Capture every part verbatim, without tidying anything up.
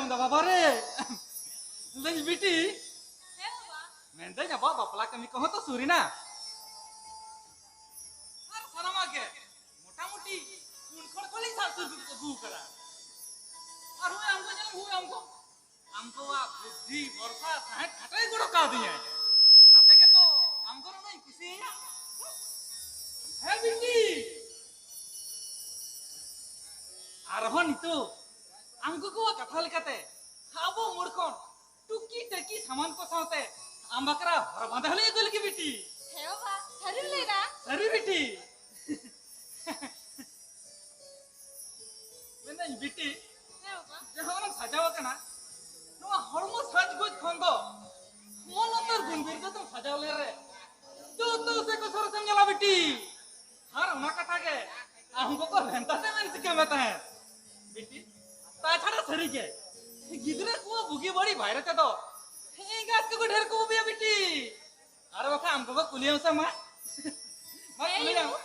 ᱟᱸᱡᱚᱢ ᱮᱫᱟ ᱵᱟᱵᱟ ᱨᱮ᱾ ᱞᱟᱹᱭ ᱵᱤᱴᱤ, ᱢᱮᱱᱫᱟᱹᱧ ᱟᱵᱚᱣᱟᱜ ᱵᱟᱯᱞᱟ ᱠᱟᱹᱢᱤ ᱠᱚᱦᱚᱸ ᱛᱚ ᱥᱩᱨ ᱮᱱᱟ᱾ ᱟᱨ ᱥᱟᱱᱟᱢᱟᱜ ᱜᱮ ᱥᱟᱵ ᱥᱩᱨ ᱠᱚ ᱟᱹᱜᱩ ᱠᱟᱫᱟ᱾ ᱟᱨ ᱦᱩᱭ ᱟᱢ ᱠᱚ ᱧᱮᱞ ᱦᱩᱭ ᱟᱢ ᱠᱚ᱾ ᱟᱢ ᱠᱚᱣᱟᱜ ᱵᱩᱫᱽᱫᱷᱤ, ᱵᱷᱚᱨᱥᱟ, ᱥᱟᱦᱮᱫ ᱠᱷᱟᱴᱟᱭ ᱜᱚᱲᱚ ᱠᱟᱣᱫᱤᱧᱟᱭ᱾ ᱚᱱᱟ ᱛᱮᱜᱮ ᱛᱚ ᱟᱢ ᱠᱚ ᱱᱩᱱᱟᱹᱜ ᱤᱧ ᱠᱩᱥᱤᱭᱟᱭᱟ᱾ ᱦᱮᱸ ᱵᱤᱴᱤ, ᱟᱨᱦᱚᱸ ᱱᱤᱛᱚᱜ ᱟᱢ ᱠᱚ ᱠᱚᱣᱟᱜ ᱠᱟᱛᱷᱟ ᱞᱮᱠᱟᱛᱮ ᱟᱵᱚ ᱢᱩᱲ ᱠᱷᱚᱱ ᱴᱩᱠᱤ ᱴᱟᱠᱤ ᱥᱟᱢᱟᱱ ᱠᱚ ᱥᱟᱶᱛᱮ ᱟᱢ ᱵᱟᱠᱷᱨᱟ ᱦᱚᱨ ᱵᱟᱸᱫᱮ ᱦᱚᱸᱞᱮ ᱟᱹᱜᱩ ᱞᱟᱹᱜᱤᱫ ᱵᱤᱴᱤ᱾ ᱦᱮᱸ ᱵᱟᱵᱟ, ᱥᱟᱹᱨᱤᱢ ᱞᱟᱹᱭᱫᱟ? ᱥᱟᱹᱨᱤ ᱵᱤᱴᱤ᱾ ᱢᱮᱱᱫᱟᱹᱧ ᱵᱤᱴᱤ, ᱦᱮᱸ ᱵᱟᱵᱟ᱾ ᱡᱟᱦᱟᱸ ᱚᱱᱟᱢ ᱥᱟᱡᱟᱣ ᱟᱠᱟᱱᱟ, ᱱᱚᱣᱟ ᱦᱚᱲᱢᱚ ᱥᱟᱡᱽᱜᱚᱡᱽ ᱠᱷᱚᱱ ᱫᱚ ᱢᱚᱱ ᱚᱱᱛᱚᱨ ᱜᱩᱱ ᱵᱤᱨᱫᱟᱹ ᱛᱮᱢ ᱥᱟᱡᱟᱣ ᱞᱮᱱ ᱨᱮ ᱡᱚᱛᱚ ᱥᱮᱫ ᱠᱚ ᱥᱚᱨᱮᱥᱮᱢ ᱧᱮᱞᱟ ᱵᱤᱴᱤ᱾ ᱟᱨ ᱚᱱᱟ ᱠᱟᱛᱷᱟ ᱜᱮ ᱟᱢ ᱜᱚᱜᱚ ᱵᱷᱮᱱᱛᱟ ᱛᱮ ᱢᱮᱱ ᱪᱤᱠᱟᱹ ᱢᱮ ᱛᱟᱦᱮᱸᱫ ᱵᱤᱴᱤ᱾ ᱛᱟᱪᱷᱟᱲᱟ ᱥᱟᱹᱨᱤ ᱜᱮ ᱜᱤᱫᱽᱨᱟᱹ ᱠᱚ ᱵᱩᱜᱤ ᱵᱟᱹᱲᱤᱡ ᱵᱟᱭᱨᱮ ᱛᱮᱫᱚ ᱮᱸᱜᱟᱛ ᱠᱚᱠᱚ ᱰᱷᱮᱨ ᱠᱚ ᱵᱩᱵᱤᱭᱟ ᱵᱤᱴᱤ᱾ ᱟᱨ ᱵᱟᱠᱷᱟᱱ ᱟᱢ ᱜᱚᱜᱚ ᱠᱩᱞᱤᱭᱮᱢ ᱥᱮ ᱢᱟ᱾ ᱢᱟ ᱦᱮᱸ ᱠᱩᱞᱤᱭᱮᱢ᱾ ᱭᱩ,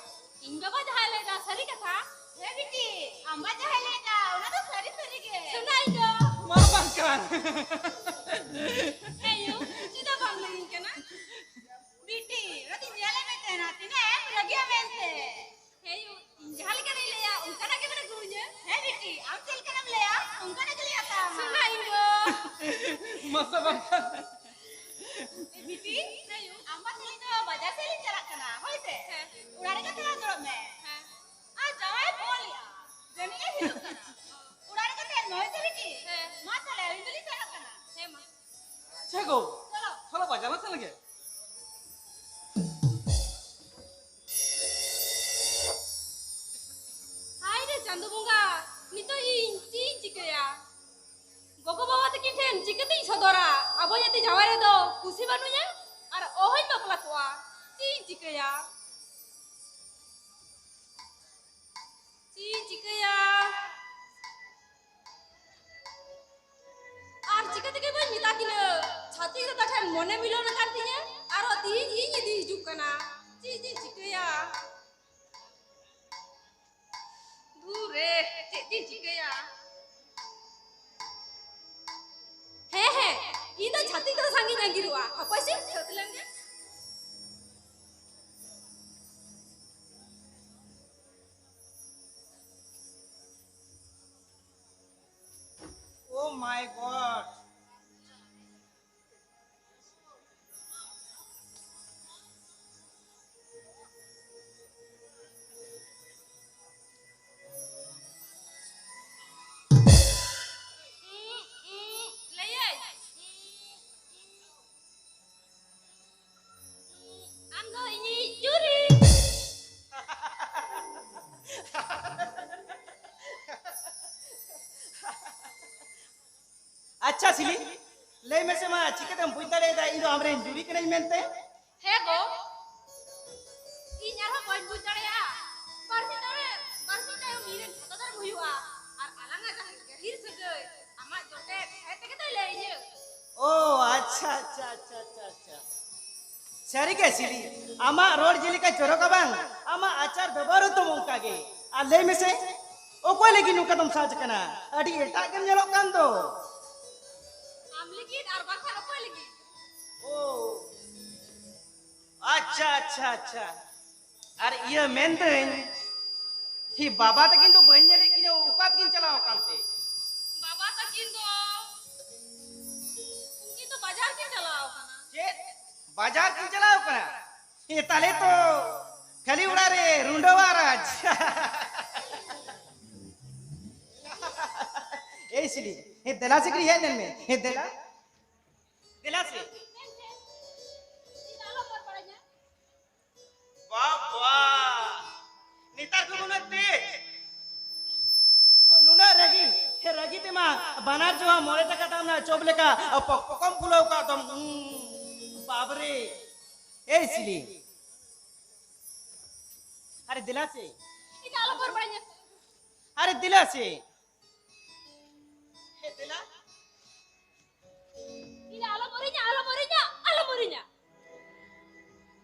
ᱤᱧ ᱵᱟᱵᱟ ᱡᱟᱦᱟᱸᱭ ᱞᱟᱹᱭᱫᱟ ᱥᱟᱹᱨᱤ ᱠᱟᱛᱷᱟ᱾ ᱦᱮᱸ ᱵᱤᱴᱤ, ᱟᱢ ᱵᱟ ᱡᱟᱦᱟᱸᱭ ᱞᱟᱹᱭᱫᱟ ᱚᱱᱟ ᱫᱚ ᱥᱟᱹᱨᱤ ᱥᱟᱹᱨᱤ ᱜᱮ᱾ ᱥᱩᱱᱟ ᱤᱧ ᱫᱚ᱾ ᱢᱟ ᱵᱟᱝᱠᱷᱟᱱ᱾ ᱦᱮᱸ ᱭᱩ, ᱪᱮᱫᱟᱜ ᱵᱟᱢ ᱞᱟᱹᱭᱟᱹᱧ ᱠᱟᱱᱟ? ᱵᱤᱴᱤ, ᱚᱱᱟ ᱫᱚᱧ ᱧᱮᱞᱮᱫ ᱢᱮ ᱛᱟᱦᱮᱱᱟ, ᱛᱤᱱᱟᱹᱜ ᱮᱢ ᱨᱟᱹᱜᱤᱭᱟ ᱢᱮᱱᱛᱮ᱾ ᱦᱮᱸ ᱭᱩ, ᱤᱧ ᱡᱟᱦᱟᱸ ᱞᱮᱠᱟᱱᱟᱜ ᱤᱧ ᱞᱟᱹᱭᱟ, ᱚᱱᱠᱟᱱᱟᱜ ᱜᱮ ᱢᱟᱱᱮ ᱜᱩᱨᱩᱧᱟ᱾ ᱦᱮᱸ ᱵᱤᱴᱤ, ᱟᱢ ᱪᱮᱫ ᱞᱮᱠᱟᱱᱟᱜ ᱮᱢ ᱞᱟᱹᱭᱟ, ᱚᱱᱠᱟᱱᱟᱜ ᱜᱮ ᱞᱟᱹᱭᱟ ᱛᱟᱢ᱾ ᱥᱩᱱᱟ ᱤᱧ ᱫᱚ᱾ ᱢᱟᱥᱟ ᱵᱟᱝᱠᱷᱟᱱ᱾ ᱮ ᱵᱤᱴᱤ, ᱦᱮᱸ ᱭᱩ᱾ ᱟᱢ ᱢᱟ ᱛᱮᱦᱮᱧ ᱫᱚ ᱵᱟᱡᱟᱨ ᱥᱮᱫ ᱞᱤᱧ ᱪᱟᱞᱟᱜ ᱠᱟᱱᱟ, ᱦᱳᱭ ᱥᱮ? ᱦᱮᱸ᱾ ᱚᱲᱟᱜ ᱨᱮᱜᱮ ᱛᱟᱦᱮᱸ ᱦᱟᱛᱟᱲᱚᱜ ᱢᱮ᱾ ᱦᱮᱸ᱾ ᱟᱨ ᱡᱟᱶᱟᱭ ᱯᱷᱳᱱ ᱞᱮᱜᱼᱟ, ᱡᱟᱹᱱᱤᱡ ᱮ ᱦᱤᱡᱩᱜ ᱠᱟᱱᱟ᱾ ᱚᱲᱟᱜ ᱨᱮᱜᱮ ᱛᱟᱦᱮᱱ ᱢᱮ, ᱦᱳᱭ ᱥᱮ ᱵᱤᱴᱤ? ᱦᱮᱸ᱾ ᱢᱟ ᱛᱟᱦᱞᱮ, ᱟᱹᱞᱤᱧ ᱫᱚᱞᱤᱧ ᱥᱮᱱᱚᱜ ᱠᱟᱱᱟ᱾ ᱦᱮᱸ ᱢᱟ᱾ ᱪᱮᱫ ᱜᱚ? ᱪᱚᱞᱚ᱾ ᱪᱚᱞᱚ ᱵᱟᱡᱟᱨ ᱞᱟᱝ ᱥᱮᱱ ᱞᱮᱱ ᱜᱮ᱾ ᱦᱟᱭ ᱨᱮ ᱪᱟᱸᱫᱚ ᱵᱚᱸᱜᱟ, ᱱᱤᱛᱚᱜ ᱤᱧ ᱪᱮᱫ ᱤᱧ ᱪᱤᱠᱟᱹᱭᱟ? ᱜᱚᱜᱚ ᱵᱟᱵᱟ ᱛᱟᱹᱠᱤᱱ ᱴᱷᱮᱱ ᱪᱤᱠᱟᱹᱛᱤᱧ ᱥᱚᱫᱚᱨᱟ? ᱟᱵᱚ ᱧᱟᱛᱤ ᱡᱟᱶᱟᱭ ᱨᱮᱫᱚ ᱠᱩᱥᱤ ᱵᱟᱹᱱᱩᱧᱟ ᱟᱨ ᱚᱦᱚᱧ ᱵᱟᱯᱞᱟ ᱠᱚᱜᱼᱟ᱾ ᱪᱮᱫ ᱤᱧ ᱪᱤᱠᱟᱹᱭᱟ? ᱪᱮᱫ ᱤᱧ ᱪᱤᱠᱟᱹᱭᱟ? ᱟᱨ ᱪᱤᱠᱟᱹ ᱛᱮᱜᱮ ᱵᱟᱹᱧ ᱢᱮᱛᱟ ᱠᱤᱱᱟᱹ? ᱪᱷᱟᱹᱛᱤᱠ ᱫᱟᱫᱟ ᱴᱷᱮᱱ ᱢᱚᱱᱮ ᱢᱤᱞᱟᱹᱣ ᱟᱠᱟᱱ ᱛᱤᱧᱟᱹ, ᱟᱨᱦᱚᱸ ᱛᱤᱦᱤᱧ ᱤᱧ ᱤᱫᱤ ᱦᱤᱡᱩᱜ ᱠᱟᱱᱟ᱾ ᱪᱮᱫ ᱡᱤᱧ ᱪᱤᱠᱟᱹᱭᱟ? ᱫᱷᱩᱨ ᱨᱮ, ᱪᱮᱫ ᱡᱤᱧ ᱪᱤᱠᱟᱹᱭᱟ? ᱦᱮᱸ, ᱦᱮᱸ, ᱤᱧ ᱫᱚ ᱪᱷᱟᱹᱛᱤᱠ ᱫᱟᱫᱟ ᱥᱟᱝ ᱜᱤᱧ ᱟᱸᱜᱤᱨᱚᱜᱼᱟ᱾ ᱦᱟᱯᱳᱭ ᱥᱮ, ᱥᱟᱹᱛ ᱞᱮᱱ ᱜᱮ᱾ My God. ᱞᱟᱹᱭᱟᱹᱧ᱾ ᱟᱢ ᱫᱚ ᱤᱧᱤᱡ ᱡᱩᱨᱤ᱾ ᱟᱪᱪᱷᱟ ᱥᱤᱞᱤ, ᱞᱟᱹᱭ ᱢᱮᱥᱮ ᱢᱟ, ᱪᱤᱠᱟᱹᱛᱮᱢ ᱵᱩᱡᱽ ᱫᱟᱲᱮᱭᱟᱫᱟ ᱤᱧ ᱫᱚ ᱟᱢᱨᱮᱱ ᱡᱩᱨᱤ ᱠᱟᱹᱱᱟᱹᱧ ᱢᱮᱱᱛᱮ? ᱦᱮᱸ ᱜᱚ, ᱤᱧ ᱟᱨᱦᱚᱸ ᱵᱟᱹᱧ ᱵᱩᱡᱽ ᱫᱟᱲᱮᱭᱟᱜᱼᱟ᱾ ᱵᱟᱨᱥᱤᱧ ᱛᱟᱭᱚᱢ, ᱵᱟᱨᱥᱤᱧ ᱛᱟᱭᱚᱢ ᱤᱧ ᱨᱮᱱ ᱠᱷᱟᱛᱟ ᱫᱷᱚᱨᱢ ᱦᱩᱭᱩᱜᱼᱟ, ᱟᱨ ᱟᱞᱟᱝᱟᱜ ᱡᱟᱦᱟᱸ ᱜᱟᱹᱦᱤᱨ ᱥᱟᱹᱜᱟᱹᱭ ᱟᱢᱟᱜ ᱡᱚᱴᱮᱫ ᱥᱟᱭ ᱛᱮᱜᱮ ᱛᱚᱭ ᱞᱟᱹᱭ ᱤᱧᱟᱹ᱾ ᱳ, ᱟᱪᱪᱷᱟ, ᱟᱪᱪᱷᱟ, ᱟᱪᱪᱷᱟ, ᱟᱪᱪᱷᱟ, ᱟᱪᱪᱷᱟ᱾ ᱥᱟᱹᱨᱤᱜᱮ ᱥᱤᱞᱤ, ᱟᱢᱟᱜ ᱨᱚᱲ ᱡᱮᱞᱮᱠᱟ ᱪᱚᱨᱚᱠᱟ ᱵᱟᱝ, ᱟᱢᱟᱜ ᱟᱪᱟᱨ ᱵᱮᱵᱚᱦᱟᱨ ᱦᱚᱸᱛᱟᱢ ᱚᱱᱠᱟ ᱜᱮ᱾ ᱟᱨ ᱞᱟᱹᱭ ᱢᱮᱥᱮ, ᱚᱠᱚᱭ ᱞᱟᱹᱜᱤᱫ ᱱᱚᱝᱠᱟ ᱫᱚᱢ ᱥᱟᱡᱽ ᱠᱟᱱᱟ? ᱟᱹᱰᱤ ᱮᱴᱟᱜ ᱜᱮᱢ ᱧᱮᱞᱚᱜ ᱠᱟᱱ ᱫᱚ᱾ ᱟᱢ ᱞᱟᱹᱜᱤᱫ ᱟᱨ ᱵᱟᱝᱠᱷᱟᱱ ᱚᱠᱚᱭ ᱞᱟᱹᱜᱤᱫ? ᱳ, ᱟᱪᱪᱷᱟ, ᱟᱪᱪᱷᱟ, ᱟᱪᱪᱷᱟ᱾ ᱟᱨ ᱤᱭᱟᱹ ᱢᱮᱱᱫᱟᱹᱧ, ᱦᱤ, ᱵᱟᱵᱟ ᱛᱟᱹᱠᱤᱱ ᱫᱚ ᱵᱟᱹᱧ ᱧᱮᱞᱮᱫ ᱠᱤᱱᱟ, ᱚᱠᱟ ᱛᱮᱠᱤᱱ ᱪᱟᱞᱟᱣ ᱟᱠᱟᱱ ᱛᱮ? ᱵᱟᱵᱟ ᱛᱟᱹᱠᱤᱱ ᱫᱚ, ᱩᱱᱠᱤᱱ ᱫᱚ ᱵᱟᱡᱟᱨ ᱠᱤᱱ ᱪᱟᱞᱟᱣ ᱟᱠᱟᱱᱟ᱾ ᱪᱮᱫ? ᱵᱟᱡᱟᱨ ᱠᱤᱱ ᱪᱟᱞᱟᱣ ᱟᱠᱟᱱᱟ? ᱦᱮ, ᱛᱟᱦᱞᱮ ᱛᱚ ᱠᱷᱟᱹᱞᱤ ᱚᱲᱟᱜ ᱨᱮ ᱨᱩᱸᱰᱟᱹᱣᱟ ᱨᱟᱡᱽ᱾ ᱮᱭ ᱥᱤᱞᱤ, ᱦᱮ, ᱫᱮᱞᱟ ᱥᱮ ᱠᱟᱹᱴᱤᱡ ᱦᱮᱡ ᱞᱮᱱ ᱢᱮ᱾ ᱦᱮ, ᱫᱮᱞᱟ᱾ ᱫᱮᱞᱟ ᱥᱮ᱾ ᱵᱟᱵᱟ! ᱱᱮᱛᱟᱨ ᱠᱚ ᱱᱩᱱᱟᱹᱜ ᱛᱮᱡ! ᱱᱩᱱᱟᱹᱜ ᱨᱟᱹᱜᱤ! ᱦᱮ, ᱨᱟᱹᱜᱤ ᱛᱮᱢᱟ ᱵᱟᱱᱟᱨ ᱡᱚᱦᱟ ᱢᱚᱬᱮ ᱴᱟᱠᱟ ᱫᱟᱢ ᱨᱮᱱᱟᱜ ᱪᱚᱯ ᱞᱮᱠᱟ ᱯᱚ-, ᱯᱚᱠᱚᱢ ᱯᱷᱩᱞᱟᱹᱣ ᱠᱟᱜ ᱫᱚᱢ᱾ ᱩᱸ, ᱵᱟᱵᱨᱮ! ᱮᱭ ᱥᱤᱞᱤ! ᱟᱨᱮ ᱫᱮᱞᱟ ᱥᱮ! ᱤᱧ ᱫᱚ ᱟᱞᱚᱢ ᱵᱚᱨᱵᱟᱲᱟᱧᱟ᱾ ᱟᱨᱮ ᱫᱮᱞᱟ ᱥᱮ! ᱦᱮ, ᱫᱮᱞᱟ᱾ ᱤᱧ ᱟᱞᱚᱢ ᱩᱨᱤᱧᱟ, ᱟᱞᱚᱢ ᱩᱨᱤᱧᱟ, ᱟᱞᱚᱢ ᱩᱨᱤᱧᱟ᱾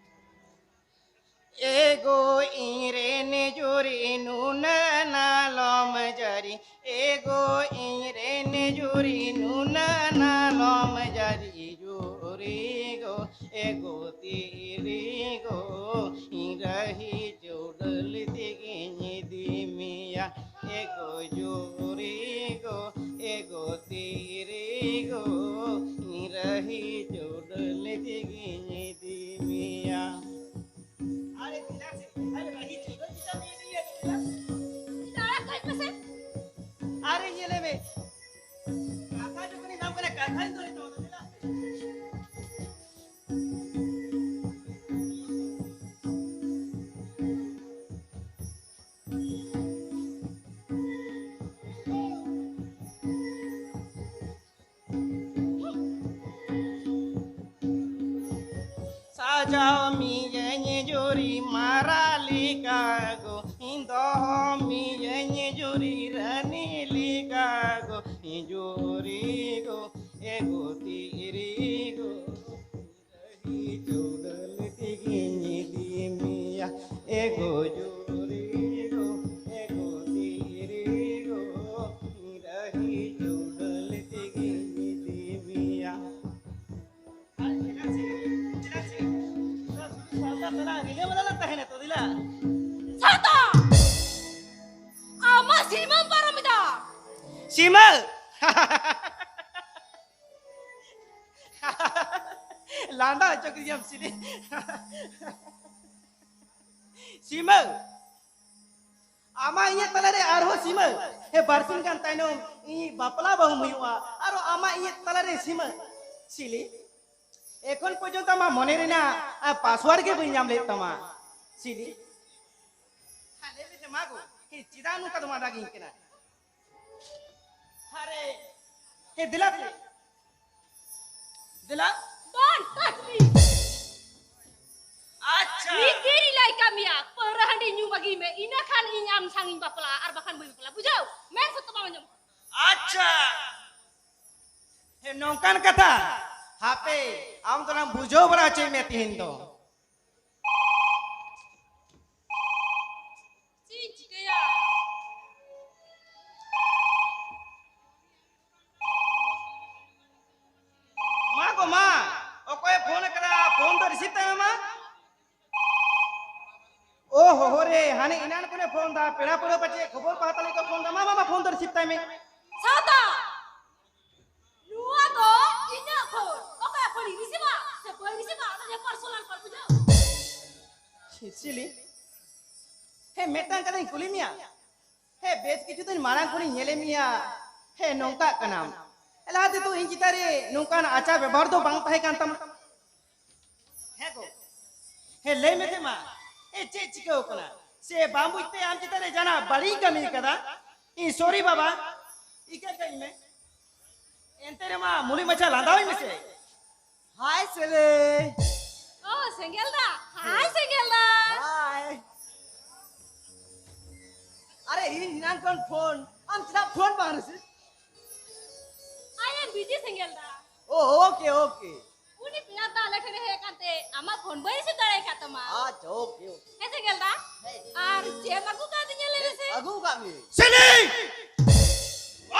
ᱮᱜᱳ ᱤᱧ ᱨᱮᱱ ᱡᱩᱨᱤ ᱱᱩᱱᱟᱹᱜ ᱱᱟᱞᱚᱢ ᱡᱟᱹᱨᱤ, ᱮᱜᱳ ᱤᱧ ᱨᱮᱱ ᱡᱩᱨᱤ ᱱᱩᱱᱟᱹᱜ ᱱᱟᱞᱚᱢ ᱡᱟᱹᱨᱤ, ᱡᱩᱨᱤ ᱜᱳ, ᱮᱜᱳ ᱛᱤᱨᱤ ᱜᱳ, ᱤᱧ ᱨᱟᱹᱦᱤ ᱪᱩᱰᱟᱹᱞ ᱛᱮᱜᱮᱧ ᱤᱫᱤ ᱢᱮᱭᱟ, ᱮᱜᱳ ᱡᱩᱨᱤ ᱜᱳ, ᱜᱚ ᱛᱤᱨᱤ ᱜᱚ, ᱨᱟᱹᱦᱤ ᱪᱩᱰᱟᱹᱞ ᱛᱮᱜᱤᱧ ᱤᱫᱤ ᱢᱮᱭᱟ᱾ ᱟᱨᱮ ᱫᱮᱞᱟ ᱥᱮ, ᱟᱨᱮ ᱨᱟᱹᱦᱤ ᱪᱩᱰᱟᱹᱞ ᱪᱮᱫᱟᱜ ᱯᱮ ᱤᱫᱤᱭᱟ, ᱫᱮᱞᱟ? ᱫᱟᱬᱟ ᱠᱟᱡ ᱢᱮᱥᱮ᱾ ᱟᱨᱮ ᱧᱮᱞᱮ ᱢᱮ, ᱠᱟᱛᱷᱟ ᱡᱚᱠᱷᱚᱱᱤᱧ ᱧᱟᱢ ᱠᱟᱱᱟ, ᱠᱟᱛᱷᱟᱧ ᱫᱚᱦᱚᱭ ᱛᱟᱢᱟ, ᱫᱮᱞᱟ ᱥᱮ᱾ ᱥᱟᱡᱟᱣ ᱢᱤᱭᱟᱹᱧ ᱡᱩᱨᱤ ᱢᱟᱨᱟᱞᱤ ᱠᱟᱜᱚ, ᱤᱧ ᱫᱚᱦᱚ ᱢᱤᱭᱟᱹᱧ ᱡᱩᱨᱤ ᱨᱟᱹᱱᱤ ᱞᱮᱠᱟᱜᱚ, ᱡᱩᱨᱤ ᱜᱚ, ᱮᱜᱚ ᱛᱤᱨᱤ ᱜᱚ᱾ ᱨᱟᱹᱦᱤ ᱪᱩᱰᱟᱹᱞ ᱛᱮᱜᱤᱧ ᱤᱫᱤ ᱢᱮᱭᱟ, ᱮᱜᱚ ᱡᱩᱨᱤ ᱜᱚ, ᱮᱜᱚ ᱛᱤᱨᱤ ᱜᱚ, ᱨᱟᱹᱦᱤ ᱪᱩᱰᱟᱹᱞ ᱛᱮᱜᱤᱧ ᱤᱫᱤ ᱢᱮᱭᱟ᱾ ᱟᱨ ᱪᱮᱫᱟᱜ ᱥᱮ, ᱪᱮᱫᱟᱜ ᱥᱮ, ᱥᱟᱶᱛᱟ ᱛᱟᱞᱟ ᱨᱤᱞᱟᱹᱢᱟᱞᱟ ᱞᱟᱝ ᱛᱟᱦᱮᱱᱟ ᱛᱚ, ᱫᱮᱞᱟ᱾ ᱥᱟᱶᱛᱟ! ᱟᱢᱟᱜ ᱥᱤᱢᱟᱹᱢ ᱯᱟᱨᱚᱢ ᱮᱫᱟ᱾ ᱥᱤᱢᱟᱹ! ᱞᱟᱸᱫᱟ ᱦᱚᱪᱚ ᱠᱤᱫᱤᱧᱟᱢ ᱥᱤᱞᱤ᱾ ᱥᱤᱢᱟᱹ, ᱟᱢᱟᱜ ᱤᱧᱟᱹᱜ ᱛᱟᱞᱟᱨᱮ ᱟᱨᱦᱚᱸ ᱥᱤᱢᱟᱹ᱾ ᱦᱮᱸ, ᱵᱟᱨᱥᱤᱧ ᱜᱟᱱ ᱛᱟᱭᱱᱚᱢ ᱤᱧ ᱵᱟᱯᱞᱟ ᱵᱟᱹᱦᱩᱢ ᱦᱩᱭᱩᱜᱼᱟ, ᱟᱨᱚ ᱟᱢᱟᱜ ᱤᱧᱟᱹᱜ ᱛᱟᱞᱟᱨᱮ ᱥᱤᱢᱟᱹ᱾ ᱥᱤᱞᱤ, ᱮᱠᱷᱚᱱ ᱯᱚᱨᱡᱚᱱᱛᱚ ᱟᱢᱟᱜ ᱢᱚᱱᱮ ᱨᱮᱱᱟᱜ, ᱟ, ᱯᱟᱥᱣᱟᱨᱰ ᱜᱮ ᱵᱟᱹᱧ ᱧᱟᱢ ᱞᱮᱫ ᱛᱟᱢᱟ᱾ ᱥᱤᱞᱤ, ᱦᱮᱸ, ᱞᱟᱹᱭ ᱢᱮᱥᱮ ᱢᱟ ᱜᱚ, ᱦᱮᱸ, ᱪᱮᱫᱟᱜ ᱱᱚᱝᱠᱟ ᱫᱚᱢ ᱟᱫᱟᱜᱤᱧ ᱠᱟᱱᱟ? ᱟᱨᱮ, ᱦᱮᱸ, ᱫᱮᱞᱟ ᱥᱮ᱾ ᱫᱮᱞᱟ᱾ Don't touch me! ᱟᱪᱪᱷᱟ᱾ ᱱᱤᱛ ᱜᱮ ᱨᱤᱞᱟᱹᱭ ᱠᱟᱜ ᱢᱮᱭᱟ, ᱯᱟᱹᱣᱨᱟᱹ ᱦᱟᱺᱰᱤ ᱧᱩ ᱵᱟᱹᱜᱤ ᱢᱮ, ᱤᱱᱟᱹ ᱠᱷᱟᱱ ᱤᱧ ᱟᱢ ᱥᱟᱝ ᱤᱧ ᱵᱟᱯᱞᱟᱜᱼᱟ, ᱟᱨ ᱵᱟᱠᱷᱟᱱ ᱵᱟᱹᱧ ᱵᱟᱯᱞᱟᱜᱼᱟ, ᱵᱩᱡᱷᱟᱹᱣ? ᱢᱮᱱ ᱥᱚᱛᱚ ᱵᱟᱢ ᱟᱸᱡᱚᱢ᱾ ᱟᱪᱪᱷᱟ᱾ ᱦᱮᱸ, ᱱᱚᱝᱠᱟᱱ ᱠᱟᱛᱷᱟ? ᱦᱟᱯᱮ, ᱟᱢ ᱫᱚᱞᱟᱝ ᱵᱩᱡᱷᱟᱹᱣ ᱵᱟᱲᱟ ᱦᱚᱪᱚᱭ ᱢᱮ ᱛᱤᱦᱤᱧ ᱫᱚ᱾ ᱪᱮᱫ ᱤᱧ ᱪᱤᱠᱟᱹᱭᱟ? ᱢᱟ ᱜᱚ ᱢᱟ, ᱚᱠᱚᱭᱮ ᱯᱷᱳᱱ ᱟᱠᱟᱫᱟ? ᱯᱷᱳᱱ ᱫᱚ receive ᱛᱟᱭ ᱢᱮ ᱢᱟ᱾ ᱳ ᱦᱳ ᱦᱳ ᱨᱮ, ᱦᱟᱱᱮ ᱮᱱᱟᱱ ᱠᱷᱚᱱᱮ ᱯᱷᱳᱱ ᱫᱟ, ᱯᱮᱲᱟ ᱯᱟᱹᱲᱦᱟᱹ ᱯᱟᱪᱮ ᱠᱷᱚᱵᱚᱨ ᱠᱚ ᱦᱟᱛᱟᱣ ᱞᱟᱹᱜᱤᱫ ᱠᱚ ᱯᱷᱳᱱ ᱫᱟ᱾ ᱢᱟ, ᱢᱟ, ᱢᱟ, ᱯᱷᱳᱱ ᱫᱚ receive ᱛᱟᱭ ᱢᱮ᱾ ᱥᱟᱶᱛᱟ! ᱯᱟᱨᱥᱚᱱᱟᱞ ᱠᱚᱞ ᱵᱩᱡᱷᱟᱹᱣ᱾ ᱪᱤᱞᱤ? ᱦᱮᱸ, ᱢᱤᱫᱴᱟᱝ ᱠᱟᱛᱷᱟᱧ ᱠᱩᱞᱤ ᱢᱮᱭᱟ᱾ ᱦᱮᱸ, ᱵᱮᱥ ᱠᱤᱪᱷᱩ ᱫᱤᱱ ᱢᱟᱲᱟᱝ ᱠᱷᱚᱱᱤᱧ ᱧᱮᱞᱮ ᱢᱮᱭᱟ᱾ ᱦᱮᱸ, ᱱᱚᱝᱠᱟᱜ ᱠᱟᱱᱟᱢ᱾ ᱞᱟᱦᱟ ᱛᱮᱫᱚ ᱤᱧ ᱪᱮᱛᱟᱱ ᱨᱮ ᱱᱚᱝᱠᱟᱱ ᱟᱪᱟᱨ ᱵᱮᱵᱚᱦᱟᱨ ᱫᱚ ᱵᱟᱝ ᱛᱟᱦᱮᱸ ᱠᱟᱱ ᱛᱟᱢᱟ᱾ ᱦᱮᱸ ᱜᱚ᱾ ᱦᱮᱸ, ᱞᱟᱹᱭ ᱢᱮᱥᱮ ᱢᱟ᱾ ᱦᱮᱸ, ᱪᱮᱫ ᱪᱤᱠᱟᱹᱣ ᱠᱟᱱᱟ? ᱥᱮ ᱵᱟᱢ ᱵᱩᱡᱽ ᱛᱮ ᱟᱢ ᱪᱮᱛᱟᱱ ᱨᱮ ᱡᱟᱦᱟᱱᱟᱜ ᱵᱟᱹᱲᱤᱡ ᱤᱧ ᱠᱟᱹᱢᱤ ᱠᱟᱫᱟ? ᱤᱧ ᱥᱚᱨᱤ ᱵᱟᱵᱟ, ᱤᱠᱟᱹ ᱠᱟᱹᱧ ᱢᱮ᱾ ᱮᱱᱛᱮ ᱨᱮᱢᱟ ᱢᱩᱞᱤ ᱢᱟᱪᱷᱟ ᱞᱟᱸᱫᱟᱣᱟᱹᱧ ᱢᱮᱥᱮ᱾ ᱦᱟᱭ ᱥᱮᱞᱮ᱾ ᱚ, ᱥᱮᱸᱜᱮᱞ ᱫᱟ᱾ ᱦᱟᱭ, ᱥᱮᱸᱜᱮᱞ ᱫᱟ᱾ ᱦᱟᱭ᱾ ᱟᱨᱮ, ᱤᱧ ᱮᱱᱟᱝ ᱠᱷᱚᱱ ᱯᱷᱳᱱ, ᱟᱢ ᱪᱮᱫᱟᱜ ᱯᱷᱳᱱ ᱵᱟᱝ ᱨᱤᱥᱤᱵᱷ? I am busy, ᱥᱮᱸᱜᱮᱞ ᱫᱟ᱾ ᱳ, ᱳᱠᱮ, ᱳᱠᱮ᱾ ᱩᱱᱤ ᱯᱮᱲᱟ ᱫᱚ ᱟᱞᱮ ᱴᱷᱮᱱᱮ ᱦᱮᱡ ᱟᱠᱟᱱ ᱛᱮ ᱟᱢᱟᱜ ᱯᱷᱳᱱ ᱵᱟᱹᱧ ᱨᱤᱥᱤᱵᱷ ᱫᱟᱲᱮ ᱟᱠᱟᱫ ᱛᱟᱢᱟ᱾ ᱟᱪᱪᱷᱟ, ᱳᱠᱮ, ᱳᱠᱮ᱾ ᱦᱮᱸ, ᱥᱮᱸᱜᱮᱞ ᱫᱟ? ᱦᱮᱸ᱾ ᱟᱨ ᱪᱮᱫ ᱮᱢ ᱟᱹᱜᱩ ᱠᱟᱣᱫᱤᱧᱟ ᱞᱟᱹᱭ ᱢᱮᱥᱮ? ᱟᱹᱜᱩ ᱠᱟᱜ ᱢᱮ᱾ ᱥᱮᱞᱤ!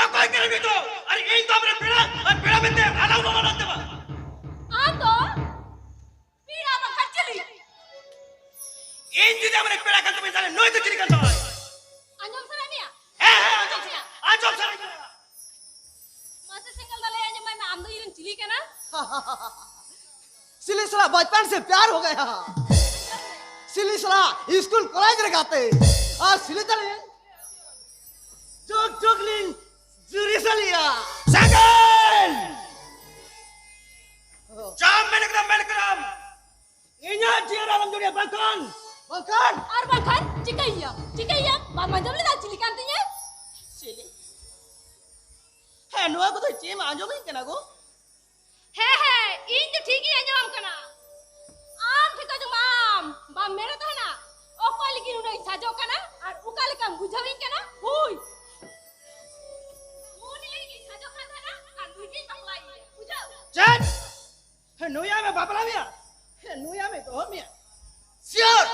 ᱚᱠᱚᱭ ᱠᱟᱱᱟᱢ ᱱᱤᱛᱚᱜ? ᱟᱨ ᱤᱧ ᱫᱚ ᱟᱢᱨᱮᱱ ᱯᱮᱲᱟ, ᱟᱨ ᱯᱮᱲᱟ ᱢᱮᱱᱛᱮ ᱟᱞᱟᱣ ᱵᱟᱝ ᱜᱟᱱᱚᱜ ᱛᱟᱢᱟ᱾ ᱟᱢ ᱫᱚ ᱯᱮᱲᱟ ᱵᱟᱝᱠᱷᱟᱱ ᱪᱤᱞᱤ? ᱤᱧ ᱡᱩᱫᱤ ᱟᱢᱨᱮᱱ ᱯᱮᱲᱟ ᱠᱟᱱ ᱛᱟᱢᱟᱧ, ᱛᱟᱦᱞᱮ ᱱᱩᱭ ᱫᱚ ᱪᱤᱞᱤ ᱠᱟᱱ ᱛᱟᱢᱟᱭ? ᱟᱸᱡᱚᱢ ᱥᱟᱱᱟᱭᱮᱫ ᱢᱮᱭᱟ? ᱦᱮᱸ, ᱦᱮᱸ, ᱟᱸᱡᱚᱢ ᱥᱟᱱᱟᱭᱮᱫ ᱢᱮᱭᱟ᱾ ᱟᱸᱡᱚᱢ ᱥᱟᱱᱟᱭᱮᱫ ᱢᱮᱭᱟ᱾ ᱢᱟᱥᱮ ᱥᱮᱸᱜᱮᱞ ᱫᱟ, ᱞᱟᱹᱭ ᱟᱸᱡᱚᱢᱟᱭ ᱢᱮ, ᱟᱢ ᱫᱚ ᱤᱧ ᱨᱮᱱ ᱪᱤᱞᱤ ᱠᱟᱱᱟ? ᱥᱤᱞᱤ ᱥᱟᱞᱟ ᱵᱟᱪᱯᱟᱱ ᱥᱮ ᱯᱭᱟᱨ ᱦᱳ ᱜᱟᱭᱟ᱾ ᱥᱤᱞᱤ ᱥᱟᱞᱟ ᱥᱠᱩᱞ ᱠᱚᱞᱮᱡᱽ ᱨᱮ ᱜᱟᱛᱮ᱾ ᱟᱨ ᱥᱤᱞᱤ ᱛᱟᱞᱮ ᱡᱩᱜᱽ ᱡᱩᱜᱽ ᱞᱤᱧ ᱡᱩᱨᱤ ᱥᱟᱞᱤᱭᱟ᱾ ᱥᱮᱸᱜᱮᱞ! ᱡᱟᱢ ᱢᱮᱱ ᱠᱮᱫᱟᱢ, ᱢᱮᱱ ᱠᱮᱫᱟᱢ᱾ ᱤᱧᱟᱹᱜ ᱡᱤᱭᱚᱱ ᱟᱞᱚᱢ ᱡᱩᱨᱤᱭᱟ, ᱵᱟᱝᱠᱷᱟᱱ, ᱵᱟᱝᱠᱷᱟᱱ᱾ ᱟᱨ ᱵᱟᱝᱠᱷᱟᱱ ᱪᱤᱠᱟᱹᱭᱮᱭᱟ? ᱪᱤᱠᱟᱹᱭᱮᱭᱟ? ᱵᱟᱢ ᱟᱸᱡᱚᱢ ᱞᱮᱫᱟ ᱪᱤᱞᱤ ᱠᱟᱱ ᱛᱤᱧᱟᱹ? ᱪᱤᱞᱤ? ᱦᱮᱸ, ᱱᱚᱣᱟ ᱠᱚᱫᱚ ᱪᱮᱫ ᱮᱢ ᱟᱸᱡᱚᱢᱤᱧ ᱠᱟᱱᱟ ᱜᱳ? ᱦᱮᱸ, ᱦᱮᱸ, ᱤᱧ ᱫᱚ ᱴᱷᱤᱠ ᱜᱤᱧ ᱟᱸᱡᱚᱢᱟᱢ ᱠᱟᱱᱟ᱾ ᱟᱢ ᱴᱷᱤᱠ ᱟᱸᱡᱚᱢᱟᱢ, ᱵᱟᱢ ᱢᱮᱱᱮᱫ ᱛᱟᱦᱮᱱᱟ? ᱚᱠᱚᱭ ᱞᱟᱹᱜᱤᱫ ᱱᱩᱱᱟᱹᱜ ᱤᱧ ᱥᱟᱡᱚᱜ ᱠᱟᱱᱟ ᱟᱨ ᱚᱠᱟ ᱞᱮᱠᱟᱢ ᱵᱩᱡᱷᱟᱹᱣᱤᱧ ᱠᱟᱱᱟ? ᱦᱩᱭ᱾ ᱩᱱᱤ ᱞᱟᱹᱜᱤᱫ ᱤᱧ ᱥᱟᱡᱚᱜ ᱠᱟᱱ ᱛᱟᱦᱮᱱᱟ ᱟᱨ ᱱᱩᱭ ᱜᱤᱧ ᱵᱟᱯᱞᱟᱭᱮᱭᱟ, ᱵᱩᱡᱷᱟᱹᱣ? ᱪᱮᱫ? ᱦᱮᱸ, ᱱᱩᱭ ᱟᱢᱮ ᱵᱟᱯᱞᱟ ᱢᱮᱭᱟ? ᱦᱮᱸ, ᱱᱩᱭ ᱟᱢᱮ ᱫᱚᱦᱚ ᱢᱮᱭᱟ? Sure!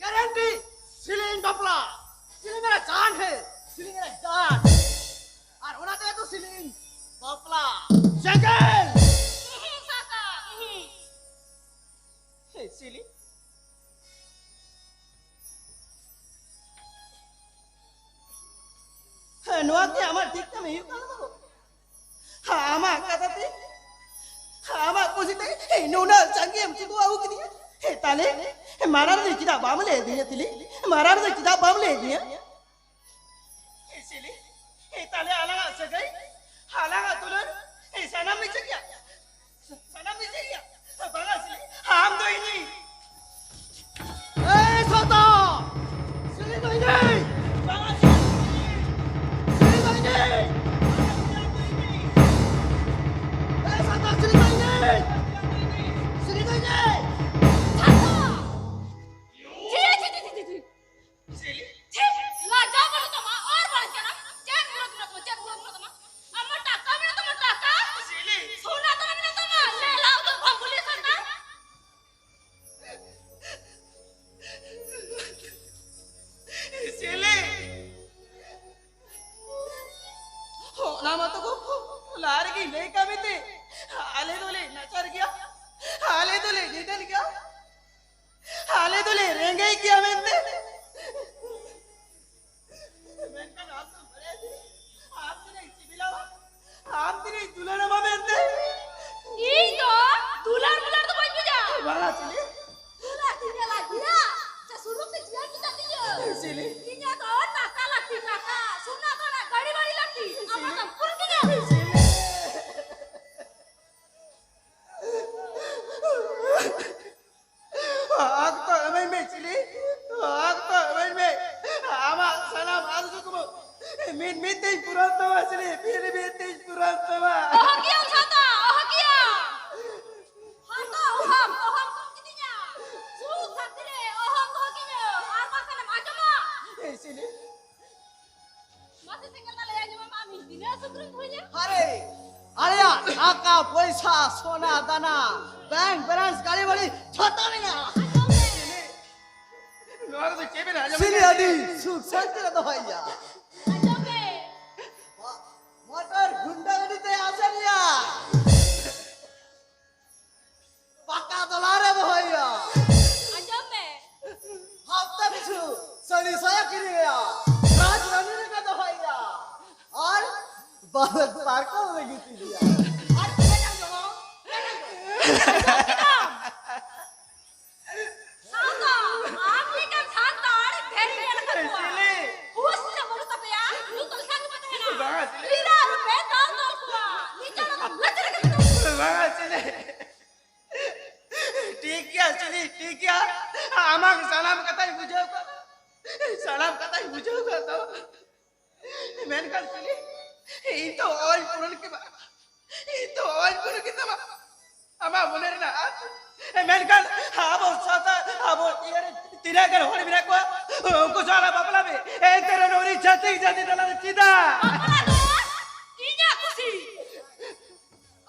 Guarantee! ᱥᱤᱞᱤᱧ ᱵᱟᱯᱞᱟ! ᱥᱤᱞᱤ ᱢᱮᱨᱟ ᱡᱟᱱ ᱦᱮ! ᱥᱤᱞᱤ ᱢᱮᱨᱟ ᱡᱟᱱ! ᱟᱨ ᱚᱱᱟ ᱛᱮᱜᱮ ᱛᱚ ᱥᱤᱞᱤᱧ ᱵᱟᱯᱞᱟ! ᱥᱮᱸᱜᱮᱞ! ᱤᱦᱤ, ᱥᱟᱥᱟ, ᱤᱦᱤ᱾ ᱦᱮᱸ, ᱥᱤᱞᱤ᱾ ᱦᱮᱸ, ᱱᱚᱣᱟ ᱠᱤ ᱟᱢᱟᱜ ᱴᱷᱤᱠ ᱠᱟᱹᱢᱤ ᱦᱩᱭᱩᱜ ᱠᱟᱱᱟ ᱵᱟᱹᱵᱩ? ᱦᱮᱸ, ᱟᱢᱟᱜ ᱠᱟᱛᱷᱟ ᱛᱮ ᱟᱢᱟᱜ ᱠᱩᱥᱤᱛᱮ ᱱᱩᱱᱟᱹᱜ ᱥᱟᱸᱜᱮᱢ ᱥᱩᱫᱷᱩ ᱟᱹᱜᱩ ᱠᱤᱫᱤᱧᱟ᱾ ᱦᱮᱸ, ᱛᱟᱦᱞᱮ ᱢᱟᱨᱟᱝ ᱫᱚ ᱪᱮᱫᱟᱜ ᱵᱟᱢ ᱞᱟᱹᱭ ᱟᱹᱫᱤᱧᱟ ᱛᱤᱞᱤ? ᱢᱟᱨᱟᱝ ᱫᱚ ᱪᱮᱫᱟᱜ ᱵᱟᱢ ᱞᱟᱹᱭ ᱟᱹᱫᱤᱧᱟ? ᱦᱮᱸ, ᱥᱤᱞᱤ, ᱦᱮᱸ, ᱛᱟᱦᱞᱮ ᱟᱞᱟᱝᱟᱜ ᱥᱟᱹᱜᱟᱹᱭ, ᱟᱞᱟᱝᱟᱜ ᱫᱩᱞᱟᱹᱲ, ᱦᱮᱸ, ᱥᱟᱱᱟᱢ ᱢᱤᱪᱟᱹᱫ ᱜᱮᱭᱟ᱾ ᱥᱟᱱᱟᱢ ᱢᱤᱪᱟᱹᱫ ᱜᱮᱭᱟ᱾ ᱵᱟᱝᱟ, ᱥᱤᱞᱤ, ᱟᱢ ᱫᱚ ᱤᱧᱤᱡ᱾ ᱮᱭ ᱥᱟᱶᱛᱟ! ᱥᱤᱞᱤ ᱫᱚ ᱤᱧᱤᱡ! ᱵᱟᱝᱟ, ᱥᱤᱞᱤ ᱫᱚ ᱤᱧᱤᱡ! ᱥᱤᱞᱤ ᱫᱚ ᱤᱧᱤᱡ! ᱮᱭ ᱥᱟᱶᱛᱟ, ᱥᱤᱞᱤ ᱫᱚ ᱤᱧᱤᱡ! ᱥᱤᱞᱤ ᱫᱚ ᱤᱧᱤᱡ! ᱥᱟᱶᱛᱟ! ᱪᱷᱤ, ᱪᱷᱤ, ᱪᱷᱤ, ᱪᱷᱤ, ᱪᱷᱤ, ᱪᱷᱤ᱾ ᱪᱷᱤ, ᱞᱟᱡᱟ ᱵᱟᱹᱱᱩᱜ ᱛᱟᱢᱟ, ᱚᱨ ᱵᱟᱲᱟᱧ ᱠᱟᱱᱟᱢ, ᱪᱮᱫ ᱵᱩᱲᱟᱹ ᱵᱩᱲᱟᱹ ᱛᱟᱢᱟ, ᱪᱮᱫ ᱵᱩᱲᱟᱹ ᱵᱩᱲᱟᱹ ᱛᱟᱢᱟ? ᱟᱢᱟᱜ ᱴᱟᱠᱟ ᱢᱮᱱᱟᱜ ᱛᱟᱢᱟ, ᱴᱟᱠᱟ? ᱥᱤᱞᱤ᱾ ᱥᱚᱱᱟ ᱛᱟᱢᱟ ᱢᱮᱱᱟᱜ ᱛᱟᱢᱟ, ᱞᱮᱞᱟ ᱩᱛᱟᱹᱨ ᱵᱷᱟᱢᱵᱩᱞᱤ ᱥᱟᱱᱛᱟᱲ᱾ ᱥᱤᱞᱤ᱾ ᱚᱱᱟ ᱢᱟᱛᱚ ᱠᱚ ᱞᱟᱦᱟ ᱨᱮᱜᱮ ᱞᱟᱹᱭ ᱠᱟᱜ ᱢᱮᱛᱮ, ᱟᱞᱮ ᱫᱚᱞᱮ ᱱᱟᱪᱟᱨ ᱜᱮᱭᱟ, ᱟᱞᱮ ᱫᱚᱞᱮ ᱱᱤᱫᱟᱹᱱ ᱜᱮᱭᱟ᱾ ᱟᱞᱮ ᱫᱚᱞᱮ ᱨᱮᱸᱜᱮᱡ ᱜᱮᱭᱟ ᱢᱮᱱᱛᱮ᱾ ᱢᱮᱱᱠᱷᱟᱱ ᱟᱢ ᱫᱚᱢ ᱵᱟᱲᱟᱭᱟ ᱡᱮ ᱟᱢ ᱛᱤᱱᱟᱹᱜ ᱤᱧ ᱥᱤᱵᱤᱞᱟᱢᱟ, ᱟᱢ ᱛᱤᱱᱟᱹᱜ ᱤᱧ ᱫᱩᱞᱟᱹᱲᱟᱢᱟ ᱢᱮᱱᱛᱮ᱾ ᱤᱧ ᱫᱚ ᱫᱩᱞᱟᱹᱲ ᱢᱩᱞᱟᱹᱲ ᱫᱚ ᱵᱟᱹᱧ ᱵᱩᱡᱟ᱾ ᱵᱟᱝᱟ ᱪᱤᱞᱤ? ᱫᱩᱞᱟᱹᱲ ᱛᱤᱧ ᱧᱮᱞᱟ ᱜᱤᱨᱟ᱾ ᱪᱮ ᱥᱩᱱᱩᱢ ᱛᱮ ᱡᱤᱭᱚᱱ ᱠᱤᱱ ᱛᱟᱹᱛᱤᱧᱟ᱾ ᱪᱤᱞᱤ? ᱤᱧᱟᱹᱜ ᱫᱚ ᱴᱟᱠᱟ ᱞᱟᱹᱠᱛᱤ, ᱴᱟᱠᱟ᱾ ᱥᱚᱱᱟ ᱫᱚ ᱚᱱᱟ ᱜᱟᱹᱰᱤ ᱵᱟᱹᱲᱤ ᱞᱟᱹᱠᱛᱤ᱾ ᱟᱢ ᱪᱤᱞᱤ? ᱫᱚᱢ ᱯᱩᱨ ᱠᱤᱧᱟ᱾ ᱪᱤᱞᱤ? ᱚᱠᱛᱚ ᱮᱢᱟᱹᱧ ᱢᱮ ᱪᱤᱞᱤ, ᱚᱠᱛᱚ ᱮᱢᱟᱹᱧ ᱢᱮ᱾ ᱟᱢᱟᱜ ᱥᱟᱱᱟᱢ ᱟᱥ ᱠᱩᱠᱢᱩ ᱢᱤᱫ ᱢᱤᱫ ᱛᱮᱧ ᱯᱩᱨᱚᱱ ᱛᱟᱢᱟ ᱪᱤᱞᱤ, ᱢᱤᱫ ᱢᱤᱫ ᱛᱮᱧ ᱯᱩᱨᱚᱱ ᱛᱟᱢᱟ᱾ ᱚᱦᱚ ᱠᱮᱭᱟᱢ ᱥᱟᱶᱛᱟ, ᱚᱦᱚ ᱠᱮᱭᱟᱢ᱾ ᱦᱟᱨᱛᱟ ᱚᱦᱚᱢ, ᱚᱦᱚᱢ ᱠᱚᱢ ᱠᱤᱫᱤᱧᱟ᱾ ᱥᱩᱠ ᱥᱟᱱᱛᱤ ᱨᱮ ᱚᱦᱚᱢ ᱫᱚᱦᱚ ᱠᱤᱧᱟ᱾ ᱟᱨ ᱵᱟᱝᱠᱷᱟᱱᱮᱢ ᱟᱸᱡᱚᱢᱟ᱾ ᱮ ᱪᱤᱞᱤ? ᱢᱟᱥᱮ ᱥᱮᱸᱜᱮᱞ ᱫᱟᱞᱮ ᱟᱸᱡᱚᱢᱟᱢ, ᱟᱢ ᱤᱧ ᱛᱤᱱᱟᱹᱜ ᱥᱩᱠᱨᱤᱢ ᱫᱚᱦᱚᱭᱟ? ᱟᱨᱮ, ᱟᱞᱮᱭᱟᱜ ᱴᱟᱠᱟ ᱯᱚᱭᱥᱟ, ᱥᱚᱱᱟ ᱫᱟᱱᱟ, ᱵᱮᱝᱠ ᱵᱮᱞᱮᱱᱥ, ᱜᱟᱹᱰᱤ ᱵᱟᱹᱲᱤ, ᱡᱷᱚᱛᱚ ᱢᱮᱱᱟᱜᱼᱟ᱾ ᱟᱸᱡᱚᱢ ᱢᱮ᱾ ᱱᱚᱣᱟ ᱠᱚᱫᱚ ᱪᱮᱫ ᱵᱮᱱ ᱟᱸᱡᱚᱢ ᱥᱤᱞᱤ ᱮᱫᱟ? ᱟᱹᱰᱤ ᱥᱩᱠ ᱥᱟᱱᱛᱤ ᱨᱮ ᱫᱚᱦᱚᱭᱮᱭᱟ᱾ ᱟᱸᱡᱚᱢ ᱢᱮ᱾ ᱢᱚ-, ᱢᱚᱴᱚᱨ ᱜᱩᱱᱰᱟ ᱜᱟᱹᱰᱤ ᱛᱮ ᱟᱥᱮᱱᱮᱭᱟ᱾ ᱯᱟᱠᱟ ᱫᱚᱞᱟ ᱨᱮ ᱫᱚᱦᱚᱭᱮᱭᱟ᱾ ᱟᱸᱡᱚᱢ ᱢᱮ᱾ ᱦᱟᱯᱛᱟ ᱯᱤᱪᱷᱩ ᱥᱟᱹᱲᱤ ᱥᱟᱭᱟ ᱠᱤᱨᱤᱧᱮᱭᱟ᱾ ᱨᱟᱡᱽ ᱨᱟᱱᱤ ᱞᱮᱠᱟ ᱫᱚᱦᱚᱭᱮᱭᱟ᱾ ᱟᱨ ᱵᱟᱞᱚᱠ ᱯᱟᱨᱠᱚᱢ ᱨᱮ ᱜᱤᱛᱤᱡᱮᱭᱟ᱾ ᱟᱨ ᱪᱮᱫ ᱟᱸᱡᱚᱢᱚᱜ? ᱵᱟᱝᱟ ᱥᱤᱞᱤ᱾ ᱵᱤᱨᱟ ᱨᱩᱯᱮ ᱫᱟᱞ ᱫᱟᱞ ᱠᱚᱣᱟ᱾ ᱱᱤᱛᱚᱜ ᱫᱚ ᱞᱟᱪᱨᱮ ᱠᱟᱛᱮ ᱵᱟᱝᱟ ᱥᱤᱞᱤ᱾ ᱴᱷᱤᱠ ᱜᱮᱭᱟ ᱥᱤᱞᱤ, ᱴᱷᱤᱠ ᱜᱮᱭᱟ᱾ ᱟᱢᱟᱜ ᱥᱟᱱᱟᱢ ᱠᱟᱛᱷᱟᱧ ᱵᱩᱡᱷᱟᱹᱣ ᱠᱟᱫᱟ, ᱥᱟᱱᱟᱢ ᱠᱟᱛᱷᱟᱧ ᱵᱩᱡᱷᱟᱹᱣ ᱠᱟᱫ ᱛᱟᱢᱟ᱾ ᱢᱮᱱᱠᱷᱟᱱ ᱥᱤᱞᱤ, ᱤᱧ ᱛᱚ ᱚᱦᱚᱧ ᱯᱩᱨᱚᱱ ᱠᱮᱢᱟ, ᱤᱧ ᱛᱚ ᱚᱦᱚᱧ ᱯᱩᱨᱚᱱ ᱠᱮᱛᱟᱢᱟ᱾ ᱟᱢᱟᱜ ᱢᱚᱱᱮ ᱨᱮᱱᱟᱜ ᱟᱥ᱾ ᱢᱮᱱᱠᱷᱟᱱ ᱟᱵᱚ ᱥᱟᱶᱛᱟ, ᱟᱵᱚ ᱤᱭᱟᱹ ᱨᱮ ᱛᱤᱱᱟᱹᱜ ᱜᱟᱱ ᱦᱚᱲ ᱢᱮᱱᱟᱜ ᱠᱚᱣᱟ, ᱩᱱᱠᱩ ᱥᱟᱶ ᱵᱟᱯᱞᱟ ᱢᱮ᱾ ᱮᱱᱛᱮ ᱨᱮᱦᱚᱸ ᱩᱱᱤ ᱪᱷᱟᱹᱛᱤᱠ ᱡᱟᱹᱛᱤ ᱛᱟᱞᱟ ᱨᱮ ᱪᱮᱫᱟᱜ? ᱵᱟᱯᱞᱟ ᱫᱚ ᱤᱧᱟᱹᱜ ᱠᱩᱥᱤ᱾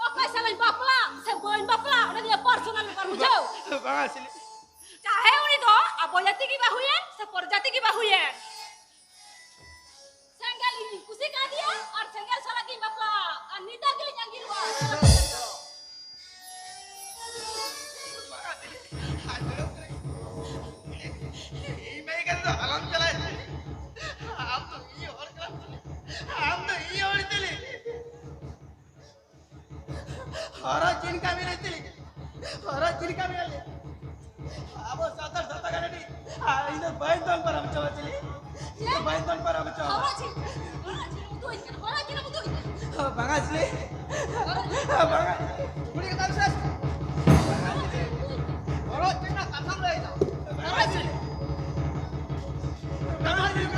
ᱚᱠᱚᱭ ᱥᱟᱞᱟᱧ ᱵᱟᱯᱞᱟ ᱥᱮ ᱵᱟᱹᱧ ᱵᱟᱯᱞᱟ, ᱚᱱᱟ ᱫᱚ ᱤᱧᱟᱹᱜ personal ᱵᱮᱯᱟᱨ, ᱵᱩᱡᱷᱟᱹᱣ? ᱵᱟᱝᱟ ᱥᱤᱞᱤ᱾ ᱪᱟᱦᱮ ᱩᱱᱤ ᱫᱚ ᱟᱵᱚ ᱡᱟᱹᱛᱤ ᱜᱮ ᱵᱟᱹᱦᱩᱭᱮᱱ ᱥᱮ ᱯᱚᱨ ᱡᱟᱹᱛᱤ ᱜᱮ ᱵᱟᱹᱦᱩᱭᱮᱱ, ᱥᱮᱸᱜᱮᱞ ᱤᱧ ᱠᱩᱥᱤ ᱠᱟᱫᱮᱭᱟ ᱟᱨ ᱥᱮᱸᱜᱮᱞ ᱥᱟᱞᱟᱜ ᱜᱤᱧ ᱵᱟᱯᱞᱟ ᱟᱨ ᱱᱤᱛᱟᱜ ᱜᱮᱞᱤᱧ ᱟᱸᱜᱤᱨᱚᱜᱼᱟ᱾ ᱤᱧ ᱢᱮᱱ ᱠᱟᱛᱮ ᱫᱚ ᱟᱞᱚᱢ ᱪᱟᱞᱟᱜᱼᱟ᱾ ᱟᱢ ᱫᱚ ᱤᱧ ᱦᱚᱲ ᱠᱟᱱᱟᱢ ᱛᱟᱞᱮ᱾ ᱟᱢ ᱫᱚ ᱤᱧ ᱦᱚᱲ ᱛᱟᱞᱮ᱾ ᱦᱚᱨᱚ ᱪᱤᱱ ᱠᱟᱹᱢᱤ ᱨᱮ ᱪᱤᱞᱤ? ᱦᱚᱨᱚ ᱪᱤᱱ ᱠᱟᱹᱢᱤ ᱨᱮ᱾ ᱟᱵᱚ ᱥᱟᱱᱛᱟᱲ ᱥᱟᱶᱛᱟ ᱠᱟᱱᱟ ᱰᱤ᱾ ᱟᱨ ᱤᱧ ᱫᱚ ᱵᱟᱹᱧ ᱫᱚᱱ ᱯᱟᱨᱚᱢ ᱦᱚᱪᱚᱣᱟ ᱪᱤᱞᱤ᱾ ᱤᱧ ᱫᱚ ᱵᱟᱹᱧ ᱫᱚᱱ ᱯᱟᱨᱚᱢ ᱦᱚᱪᱚᱣᱟ᱾ ᱦᱚᱨᱚ ᱪᱤᱱ, ᱦᱚᱨᱚ ᱪᱤᱱ ᱩᱫᱩᱜ ᱟᱹᱧ ᱠᱟᱱᱟ, ᱦᱚᱨᱚ ᱪᱤᱱ ᱩᱫᱩᱜ ᱟᱹᱧ ᱠᱟᱱᱟ᱾ ᱵᱟᱝᱟ ᱪᱤᱞᱤ᱾ ᱦᱚᱨᱚ ᱪᱤᱱ᱾ ᱵᱟᱝᱟ᱾ ᱠᱩᱲᱤ ᱠᱟᱛᱷᱟ ᱵᱤᱥᱟᱥ᱾ ᱦᱚᱨᱚ ᱪᱤᱱ ᱨᱮᱱᱟᱜ ᱠᱟᱛᱷᱟᱢ ᱞᱟᱹᱭ ᱫᱟ᱾ ᱵᱟᱝᱟ ᱪᱤᱞᱤ᱾ ᱵᱟᱝᱟ ᱪᱤᱞᱤ᱾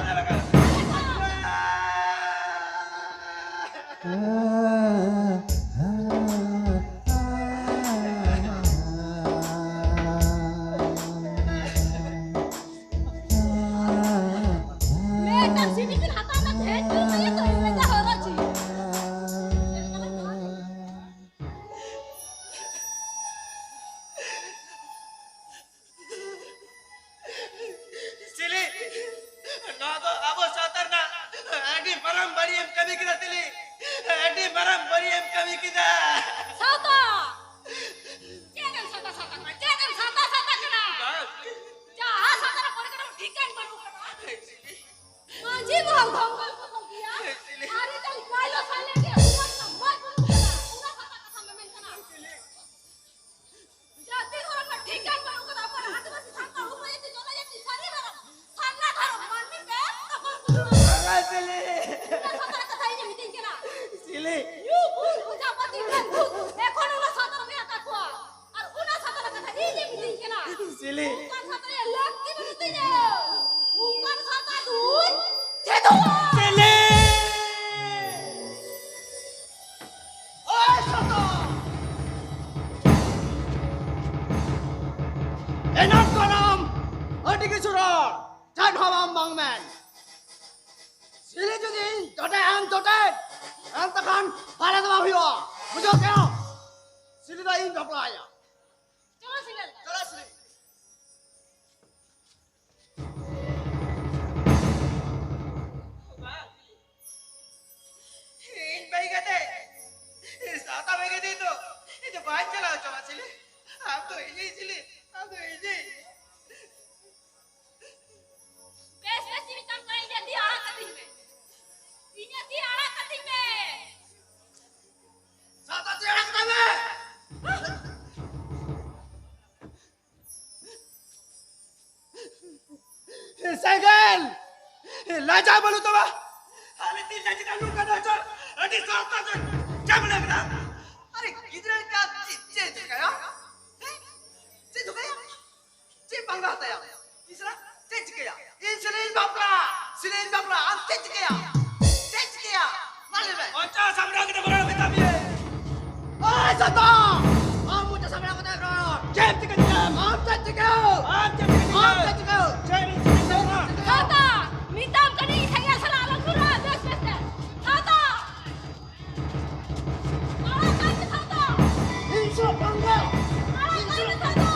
ᱢᱤᱫᱴᱟᱝ ᱥᱤᱰᱤ ᱠᱤᱱ ᱦᱟᱛᱟᱣ ᱮᱫᱟ, ᱛᱮᱦᱮᱧ ᱠᱤᱱ ᱞᱟᱹᱭᱟ ᱛᱚ, ᱤᱧ ᱞᱟᱹᱭᱫᱟ ᱦᱚᱨᱚ ᱪᱤᱱ᱾ ᱥᱤᱞᱤ, ᱱᱚᱣᱟ ᱫᱚ ᱟᱵᱚ ᱥᱟᱶᱛᱟ ᱨᱮᱱᱟᱜ ᱟᱹᱰᱤ ᱢᱟᱨᱟᱝ ᱵᱟᱹᱲᱤᱡ ᱮᱢ ᱠᱟᱹᱢᱤ ᱠᱮᱫᱟ ᱥᱤᱞᱤ, ᱟᱹᱰᱤ ᱢᱟᱨᱟᱝ ᱵᱟᱹᱲᱤᱡ ᱮᱢ ᱠᱟᱹᱢᱤ ᱠᱮᱫᱟ᱾ ᱥᱟᱶᱛᱟ! ᱪᱮᱫ ᱮᱢ ᱥᱟᱶᱛᱟ ᱥᱟᱶᱛᱟ ᱠᱟᱱᱟ? ᱪᱮᱫ ᱮᱢ ᱥᱟᱶᱛᱟ ᱥᱟᱶᱛᱟ ᱠᱟᱱᱟ? ᱵᱟᱝ᱾ ᱡᱟᱦᱟᱸ ᱥᱟᱶᱛᱟ ᱨᱮ ᱯᱚᱨᱤᱠᱟᱴᱷᱟᱢᱳ ᱴᱷᱤᱠ ᱴᱷᱟᱠ ᱵᱟᱹᱱᱩᱜ ᱟᱠᱟᱫᱟ᱾ ᱥᱤᱞᱤ᱾ ᱢᱟᱹᱡᱷᱤ ᱢᱚᱦᱚᱞ ᱫᱷᱚᱝᱜᱚᱞ ᱠᱚ ᱠᱚ ᱜᱮᱭᱟ᱾ ᱥᱤᱞᱤ᱾ ᱟᱨ ᱢᱤᱫᱴᱟᱝ ᱵᱟᱭ ᱞᱚᱥᱟ ᱞᱮᱱ ᱜᱮ ᱩᱱᱟᱹᱜ ᱥᱚᱢᱟᱡᱽ ᱵᱟᱹᱱᱩᱜ ᱟᱠᱟᱫᱟ᱾ ᱚᱱᱟ ᱥᱟᱶᱛᱟ ᱠᱟᱛᱷᱟ ᱢᱮᱢᱮᱱ ᱠᱟᱱᱟ᱾ ᱥᱤᱞᱤ᱾ ᱡᱟᱹᱛᱤ ᱫᱷᱚᱨᱚᱢ ᱨᱮ ᱴᱷᱤᱠᱟᱹᱱ ᱵᱟᱹᱱᱩᱜ ᱠᱟᱫᱟ᱾ ᱟᱵᱚᱣᱟᱜ ᱟᱹᱫᱤᱵᱟᱹᱥᱤ, ᱥᱟᱱᱛᱟᱲ, ᱩᱯᱚᱡᱟᱹᱛᱤ, ᱡᱚᱱᱚᱡᱟᱹᱛᱤ, ᱥᱟᱹᱨᱤ ᱫᱷᱚᱨᱚᱢ, ᱥᱟᱨᱱᱟ ᱫᱷᱚᱨᱚᱢ, ᱢᱟᱹᱱᱢᱤ ᱯᱮ ᱛᱚᱯᱚᱞ ᱠᱚᱫᱚ᱾ ᱵᱟᱝᱟ ᱪᱤᱞᱤ᱾ ᱚᱱᱟ ᱥᱟᱶᱛᱟ ᱠᱟᱛᱷᱟ ᱡᱚᱴᱮᱫ ᱟᱢ, ᱡᱚᱴᱮᱫ᱾ ᱟᱢ ᱛᱮᱠᱷᱟᱱ ᱵᱟᱞᱮ ᱫᱚ ᱵᱟᱝ ᱦᱩᱭᱩᱜᱼᱟ᱾ ᱵᱩᱡᱷᱟᱹᱣ ᱠᱮᱫᱟᱢ? ᱥᱤᱞᱤ ᱫᱚ ᱤᱧ ᱵᱟᱯᱞᱟᱭᱟ᱾ ᱪᱚᱞᱚ ᱥᱤᱞᱤ᱾ ᱪᱚᱞᱚ ᱥᱤᱞᱤ᱾ ᱤᱧ ᱵᱟᱹᱜᱤ ᱠᱟᱛᱮ, ᱤᱧ ᱥᱟᱶᱛᱟ ᱵᱟᱹᱜᱤ ᱠᱟᱛᱮ ᱫᱚ ᱤᱧ ᱫᱚ ᱵᱟᱹᱧ ᱪᱟᱞᱟᱣ ᱦᱚᱪᱚᱣᱟᱢᱟ ᱥᱤᱞᱤ᱾ ᱟᱢ ᱫᱚ ᱤᱧᱤᱡ ᱥᱤᱞᱤ, ᱟᱢ ᱫᱚ ᱤᱧᱤᱡ᱾ ᱵᱮᱥ, ᱵᱮᱥ, ᱤᱧ ᱢᱮᱛᱟᱢ ᱠᱟᱱᱟ, ᱤᱧ ᱫᱤᱭᱟ ᱟᱲᱟᱜ ᱠᱟᱹᱛᱤᱧ ᱢᱮ᱾ ᱤᱧᱟᱹᱜ ᱫᱤᱭᱟ ᱟᱲᱟᱜ ᱠᱟᱹᱛᱤᱧ ᱢᱮ᱾ ᱥᱟᱶᱛᱟ ᱫᱤᱭᱟ ᱟᱲᱟᱜ ᱠᱟᱹᱛᱤᱧ ᱢᱮ᱾ ᱥᱮᱸᱜᱮᱞ! ᱞᱟᱡᱟ ᱵᱟᱹᱱᱩᱜ ᱛᱟᱢᱟ? ᱟᱞᱮ ᱛᱤᱱ ᱞᱟᱡᱟ ᱠᱟᱱ ᱱᱚᱝᱠᱟ ᱫᱚ ᱪᱚ, ᱟᱹᱰᱤ ᱥᱟᱶᱛᱟ ᱫᱚ ᱪᱮᱫ ᱵᱚᱞᱮ ᱢᱮᱱᱟᱜᱼᱟ? ᱟᱨᱮ ᱜᱤᱫᱽᱨᱟᱹ ᱞᱮᱠᱟ ᱪᱮᱫ, ᱪᱮᱫ ᱪᱤᱠᱟᱹᱭᱟ? ᱦᱮᱸ? ᱪᱮᱫ ᱪᱤᱠᱟᱹᱭᱟ? ᱪᱮᱫ ᱵᱟᱝ ᱦᱟᱛᱟᱭᱟ? ᱤᱥᱨᱟ, ᱪᱮᱫ ᱪᱤᱠᱟᱹᱭᱟ? ᱤᱧ ᱥᱤᱞᱤᱧ ᱵᱟᱯᱞᱟ, ᱥᱤᱞᱤᱧ ᱵᱟᱯᱞᱟ, ᱟᱢ ᱪᱮᱫ ᱪᱤᱠᱟᱹᱭᱟ? ᱪᱮᱫ ᱪᱤᱠᱟᱹᱭᱟ? ᱢᱟ ᱞᱟᱹᱭ ᱢᱮ᱾ ᱚᱪᱟ ᱥᱟᱢᱲᱟᱣ ᱠᱟᱛᱮ ᱵᱚᱞᱚ ᱢᱮᱛᱟ ᱢᱮᱭᱟ᱾ ᱳᱭ ᱥᱟᱛᱟ! ᱟᱢ ᱢᱚᱪᱟ ᱥᱟᱢᱲᱟᱣ ᱠᱟᱛᱮ ᱨᱚᱲ᱾ ᱪᱮᱫ ᱪᱤᱠᱟᱹ ᱠᱮᱫᱟᱢ? ᱟᱢ ᱪᱮᱫ ᱪᱤᱠᱟᱹ? ᱟᱢ ᱪᱮᱫ ᱪᱤᱠᱟᱹ ᱟᱢ ᱠᱮᱫᱟᱢ? ᱪᱮᱫ ᱪᱤᱠᱟᱹ? ᱪᱮᱫ ᱮᱢ ᱪᱤᱠᱟᱹ ᱠᱮᱫᱟ? ᱥᱟᱶᱛᱟ! ᱢᱮᱛᱟᱢ ᱠᱟᱹᱱᱟᱹᱧ ᱥᱮᱸᱜᱮᱞ ᱥᱟᱞᱟᱜ ᱟᱞᱚᱢ ᱥᱩᱨᱟ, ᱵᱮᱥ ᱵᱮᱥ ᱛᱮ᱾ ᱥᱟᱶᱛᱟ! ᱟᱲᱟᱜ ᱠᱟᱭ ᱢᱮ ᱥᱟᱶᱛᱟ! ᱤᱧ ᱥᱟᱶ ᱯᱟᱸᱜᱟ! ᱟᱲᱟᱜ ᱠᱟᱭ ᱢᱮ ᱥᱟᱶᱛᱟ!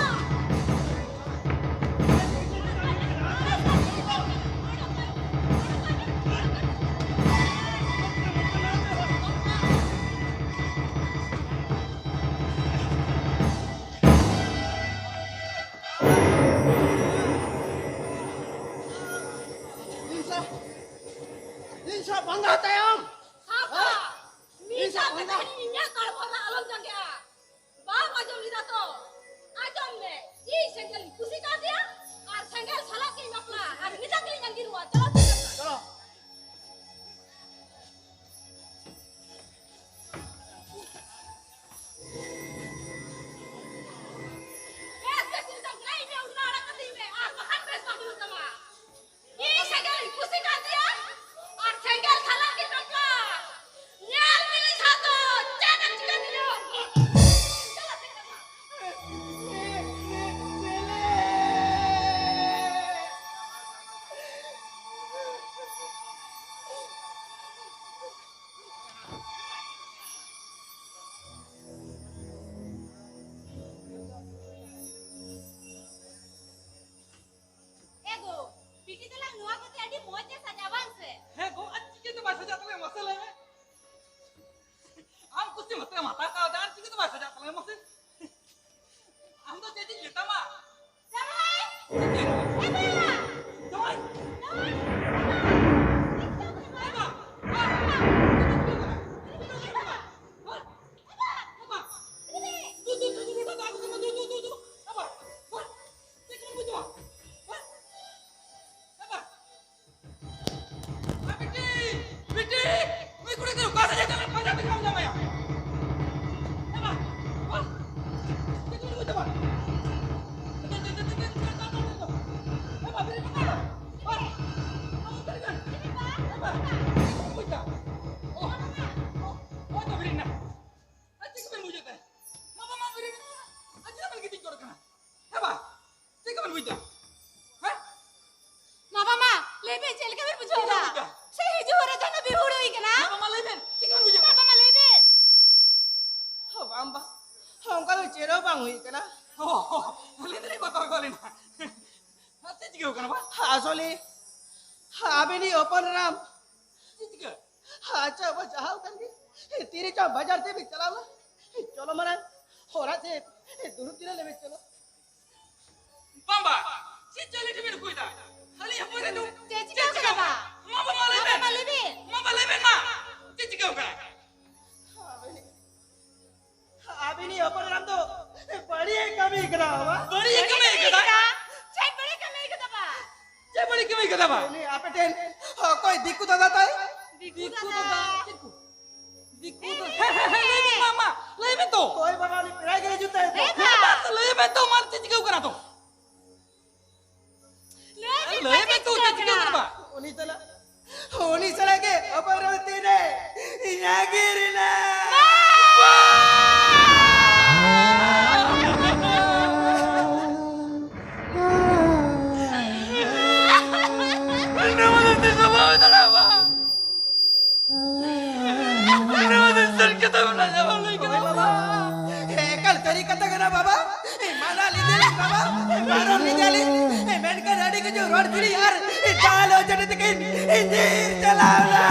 ᱤᱧ ᱥᱟᱶ, ᱤᱧ ᱥᱟᱶ ᱯᱟᱸᱜᱟ ᱛᱟᱭᱚᱢ! ᱥᱟᱶᱛᱟ! ᱢᱤᱫ ᱫᱷᱟᱣ ᱠᱟᱛᱮ ᱤᱧᱟᱹᱜ ᱠᱟᱲᱵᱷᱟᱨ ᱨᱮ ᱟᱞᱚᱢ ᱡᱟᱸᱜᱮᱜᱼᱟ᱾ ᱵᱟᱢ ᱟᱸᱡᱚᱢ ᱞᱮᱫᱟ ᱛᱚ? ᱟᱸᱡᱚᱢ ᱢᱮ, ᱤᱧ ᱥᱮᱸᱜᱮᱞ ᱤᱧ ᱠᱩᱥᱤ ᱠᱟᱣᱫᱮᱭᱟ ᱟᱨ ᱥᱮᱸᱜᱮᱞ ᱥᱟᱞᱟᱜ ᱜᱤᱧ ᱵᱟᱯᱞᱟᱜᱼᱟ ᱟᱨ ᱢᱮᱛᱟ ᱛᱮᱞᱤᱧ ᱟᱸᱜᱤᱨᱚᱜᱼᱟ᱾ ᱪᱚᱞᱚ, ᱪᱚᱞᱚ᱾ ᱪᱚᱞᱚ᱾ ᱵᱮᱥ, ᱵᱮᱥ, ᱱᱤᱛᱚᱜ ᱞᱟᱹᱭ ᱢᱮ, ᱩᱨᱱᱟ ᱟᱲᱟᱜ ᱠᱟᱹᱛᱤᱧ ᱢᱮ, ᱟᱨ ᱵᱟᱠᱷᱟᱱ ᱵᱮᱥ ᱵᱟᱝ ᱦᱩᱭᱩᱜ ᱛᱟᱢᱟ᱾ ᱤᱧ ᱥᱮᱸᱜᱮᱞ ᱤᱧ ᱠᱩᱥᱤ ᱠᱟᱱ ᱛᱟᱭᱟ, ᱟᱨ ᱥᱮᱸᱜᱮᱞ ᱥᱟᱞᱟᱜ ᱜᱮ ᱵᱟᱯᱞᱟ᱾ ᱧᱮᱞ ᱢᱮ ᱥᱟᱛᱚ, ᱪᱮᱫ ᱮᱢ ᱪᱤᱠᱟᱹ ᱛᱤᱧᱟ? ᱪᱟᱞᱟᱜ ᱛᱤᱧ ᱠᱟᱱᱟ᱾ ᱢᱟᱛᱟ ᱠᱟᱣᱫᱟ ᱟᱨ ᱪᱤᱠᱟᱹ ᱛᱮ ᱵᱟᱭ ᱥᱟᱡᱟᱜ ᱛᱟᱞᱮ ᱢᱟᱥᱮ? ᱟᱢ ᱫᱚ ᱪᱮᱫ ᱤᱧ ᱢᱮᱛᱟᱢᱟ? ᱡᱟᱶᱟᱭ! ᱪᱮᱫ ᱤᱧ ᱢᱮᱛᱟᱢᱟ? ᱡᱟᱶᱟᱭ! ᱡᱟᱶᱟᱭ! ᱮ ᱵᱟ! ᱵᱟ! ᱪᱮᱫ ᱤᱧ ᱢᱮᱛᱟᱢᱟ? ᱮ ᱵᱟ! ᱮ ᱵᱟ! ᱫᱩ, ᱫᱩ, ᱫᱩ, ᱫᱩ, ᱫᱩ, ᱫᱩ, ᱫᱩ, ᱫᱩ, ᱫᱩ, ᱫᱩ, ᱫᱩ, ᱮ ᱵᱟ! ᱵᱟ! ᱪᱮᱫ ᱠᱚᱢ ᱵᱩᱡᱷᱟᱹᱣᱟ? ᱵᱟ! ᱮ ᱵᱟ! ᱵᱤᱴᱤ! ᱵᱤᱴᱤ! ᱱᱩᱭ ᱠᱩᱲᱤ ᱜᱤᱫᱽᱨᱟᱹ ᱚᱠᱟ ᱥᱮᱫ ᱮ ᱪᱟᱞᱟᱜ ᱠᱟᱱᱟ? ᱯᱟᱸᱡᱟ ᱛᱮᱜᱮ ᱵᱟᱢ ᱧᱟᱢᱮᱭᱟ᱾ ᱮ ᱵᱟ! ᱵᱟ! ᱪᱮᱫ ᱠᱚ ᱢᱮᱱ ᱠᱚ ᱪᱟᱵᱟ? ᱮ ᱵᱟ! ᱵᱤᱨᱤᱫ ᱢᱮ! ᱵᱟ! ᱵᱟ! ᱵᱤᱨᱤᱫ ᱢᱮ! ᱮ ᱵᱟ! ᱪᱮᱫ ᱠᱚ ᱢᱮᱱ ᱠᱚ ᱪᱟᱵᱟ? ᱚ! ᱚ! ᱚ! ᱛᱚ ᱵᱤᱨᱤᱫ ᱮᱱᱟ᱾ ᱟᱨ ᱪᱮᱫ ᱠᱚ ᱢᱮᱱ ᱠᱚ ᱪᱟᱵᱟ? ᱢᱟ, ᱢᱟ, ᱢᱟ, ᱵᱤᱨᱤᱫ ᱢᱮ! ᱟᱨ ᱪᱮᱫᱟᱜ ᱵᱮᱱ ᱜᱤᱛᱤᱡ ᱜᱚᱫ ᱠᱟᱱᱟ? ᱦᱮᱸ ᱵᱟ? ᱪᱮᱫ ᱠᱚᱵᱮᱱ ᱵᱩᱡᱽ ᱮᱫᱟ? ᱦᱮᱸ? ᱢᱟ ᱵᱟᱵᱟ, ᱞᱟᱹᱭ ᱵᱮᱱ, ᱪᱮᱫ ᱞᱮᱠᱟ ᱵᱮᱱ ᱵᱩᱡᱷᱟᱹᱣ ᱪᱮᱫ ᱮᱫᱟ? ᱵᱮᱱ ᱵᱩᱡᱽ ᱮᱫᱟ? ᱥᱮ ᱦᱤᱡᱩᱜ ᱦᱚᱨ ᱨᱮ ᱡᱟᱦᱟᱱᱟᱜ ᱵᱤᱦᱩᱲ ᱦᱩᱭ ᱠᱟᱱᱟ? ᱢᱟ ᱵᱟᱵᱟ, ᱞᱟᱹᱭ ᱵᱮᱱ, ᱪᱮᱫ ᱠᱚᱵᱮᱱ ᱵᱩᱡᱷᱟᱹᱣ ᱢᱟ ᱮᱫᱟ? ᱵᱟᱵᱟ, ᱞᱟᱹᱭ ᱵᱮᱱ᱾ ᱦᱚᱸ, ᱵᱟᱝ, ᱵᱟᱝ᱾ ᱦᱚᱸ, ᱚᱱᱠᱟ ᱫᱚ ᱪᱮᱫ ᱦᱚᱸ ᱵᱟᱝ ᱦᱩᱭ ᱠᱟᱱᱟ᱾ ᱚ, ᱟᱹᱞᱤᱧ ᱫᱚᱞᱤᱧ ᱵᱚᱛᱚᱨ ᱜᱚᱫ ᱞᱮᱱᱟ᱾ ᱟᱨ ᱪᱮᱫ ᱪᱤᱠᱟᱹᱣ ᱠᱟᱱᱟ, ᱵᱟ? ᱟᱥᱚᱞᱮ, ᱟᱵᱮᱱᱤᱡ ᱦᱚᱯᱚᱱ ᱮᱨᱟᱢ᱾ ᱪᱮᱫ ᱪᱤᱠᱟᱹ? ᱟᱪᱪᱷᱟ, ᱵᱟ, ᱡᱟᱦᱟᱸ ᱠᱟᱱ ᱜᱮ, ᱛᱤᱨᱮ ᱪᱚ ᱵᱟᱡᱟᱨ ᱛᱮ ᱵᱮᱱ ᱪᱟᱞᱟᱣ ᱞᱮᱱ? ᱪᱚᱞᱚ ᱢᱟᱨᱟᱝ, ᱦᱚᱨᱟ ᱥᱮᱫ ᱫᱩᱲᱩᱵ ᱡᱤᱨᱟᱹᱜ ᱞᱮ ᱵᱮᱱ, ᱪᱚᱞᱚ᱾ ᱵᱟᱝ, ᱵᱟ, ᱪᱮᱫ ᱪᱚ ᱟᱹᱞᱤᱧ ᱴᱷᱮᱱ ᱵᱮᱱ ᱩᱠᱩᱭᱮᱫᱟ? ᱟᱹᱞᱤᱧ ᱦᱚᱸ ᱯᱚᱭᱥᱟ ᱫᱩ-, ᱪᱮᱫ ᱪᱮᱫ ᱪᱤᱠᱟᱹᱣ ᱪᱤᱠᱟᱹᱣ ᱠᱟᱱᱟ, ᱵᱟ? ᱠᱟᱱᱟ? ᱢᱟ, ᱵᱟ, ᱢᱟ, ᱞᱟᱹᱭ ᱢᱟ, ᱵᱮᱱ᱾ ᱵᱟ, ᱢᱟ, ᱞᱟᱹᱭ ᱵᱮᱱ᱾ ᱢᱟ, ᱵᱟ, ᱞᱟᱹᱭ ᱵᱮᱱ, ᱢᱟ᱾ ᱪᱮᱫ ᱪᱤᱠᱟᱹᱣ ᱠᱟᱱᱟ? ᱟᱵᱮᱱᱤᱡ, ᱟᱵᱮᱱᱤᱡ ᱦᱚᱯᱚᱱ ᱮᱨᱟᱢ ᱫᱚ ᱵᱟᱹᱲᱤᱡ ᱮ ᱠᱟᱹᱢᱤ ᱠᱟᱫᱟ, ᱵᱟ? ᱵᱟᱹᱲᱤᱡ ᱮ ᱠᱟᱹᱢᱤ ᱠᱟᱫᱟ? ᱪᱮᱫ ᱵᱟᱹᱲᱤᱡ ᱠᱟᱹᱢᱤ ᱠᱟᱫᱟ, ᱵᱟ? ᱪᱮᱫ ᱵᱟᱹᱲᱤᱡ ᱠᱟᱹᱢᱤ ᱠᱟᱫᱟ, ᱵᱟ? ᱩᱱᱤ ᱟᱯᱮ ᱴᱷᱮᱱ ᱚᱠᱚᱭ ᱫᱤᱠᱩ ᱫᱟᱫᱟ ᱛᱟᱭ? ᱫᱤᱠᱩ ᱫᱤᱠᱩ ᱫᱟᱫᱟ᱾ ᱫᱟᱫᱟ, ᱪᱮᱫ ᱠᱚ? ᱫᱤᱠᱩ ᱫᱟᱫᱟ᱾ ᱦᱮᱸ, ᱦᱮᱸ, ᱦᱮᱸ, ᱞᱟᱹᱭ ᱵᱮᱱ, ᱢᱟ, ᱢᱟ, ᱞᱟᱹᱭ ᱵᱮᱱ ᱛᱚ᱾ ᱦᱳᱭ ᱵᱟᱵᱟ, ᱩᱱᱤ ᱯᱮᱲᱟ ᱜᱮ ᱦᱤᱡᱩᱜ ᱛᱟᱭ ᱛᱚ᱾ ᱦᱮᱸ, ᱢᱟ, ᱞᱟᱹᱭ ᱵᱮᱱ ᱛᱚ, ᱢᱟ, ᱪᱮᱫ ᱪᱤᱠᱟᱹᱣ ᱠᱟᱱᱟ ᱛᱚ? ᱞᱟᱹᱭ ᱵᱮᱱ ᱞᱟᱹᱭ ᱢᱟ, ᱵᱮᱱ ᱪᱮᱫ ᱛᱚ, ᱪᱤᱠᱟᱹᱣ ᱪᱮᱫ ᱪᱤᱠᱟᱹᱣ ᱠᱟᱱᱟ? ᱠᱟᱱᱟ? ᱩᱱᱤ ᱥᱟᱞᱟᱜ, ᱩᱱᱤ ᱥᱟᱞᱟᱜ ᱜᱮ ᱚᱯᱚᱨᱚᱛᱤ ᱨᱮ ᱧᱟᱜᱤᱨ ᱮᱱᱟ᱾ ᱱᱚᱣᱟ ᱫᱚ ᱛᱤᱥ ᱦᱚᱸ ᱵᱟᱝ ᱦᱩᱭ ᱫᱟᱲᱮᱭᱟᱜᱼᱟ᱾ ᱱᱚᱣᱟ ᱫᱚ ᱥᱟᱹᱨᱤ ᱠᱟᱛᱷᱟ ᱢᱮᱱᱟᱜᱼᱟ, ᱵᱟᱝ ᱞᱟᱹᱭ ᱠᱟᱱᱟ᱾ ᱦᱳᱭ ᱵᱟᱵᱟ, ᱮᱠᱟᱞ ᱥᱟᱹᱨᱤ ᱠᱟᱛᱷᱟ ᱠᱟᱱᱟ ᱵᱟᱵᱟ᱾ ᱢᱟᱱᱟ ᱞᱤᱫᱤᱭᱟᱞᱤᱧ ᱵᱟᱵᱟ, ᱵᱟᱨᱚᱱ ᱞᱤᱫᱤᱭᱟᱞᱤᱧ, ᱢᱮᱱᱠᱷᱟᱱ ᱟᱹᱰᱤ ᱠᱤᱪᱷᱩ ᱨᱚᱲ ᱠᱤᱨᱤᱧ ᱟᱨ ᱫᱟᱞ ᱚᱡᱮ ᱛᱮᱠᱤᱱ ᱧᱤᱨ ᱪᱟᱞᱟᱣ ᱮᱱᱟ᱾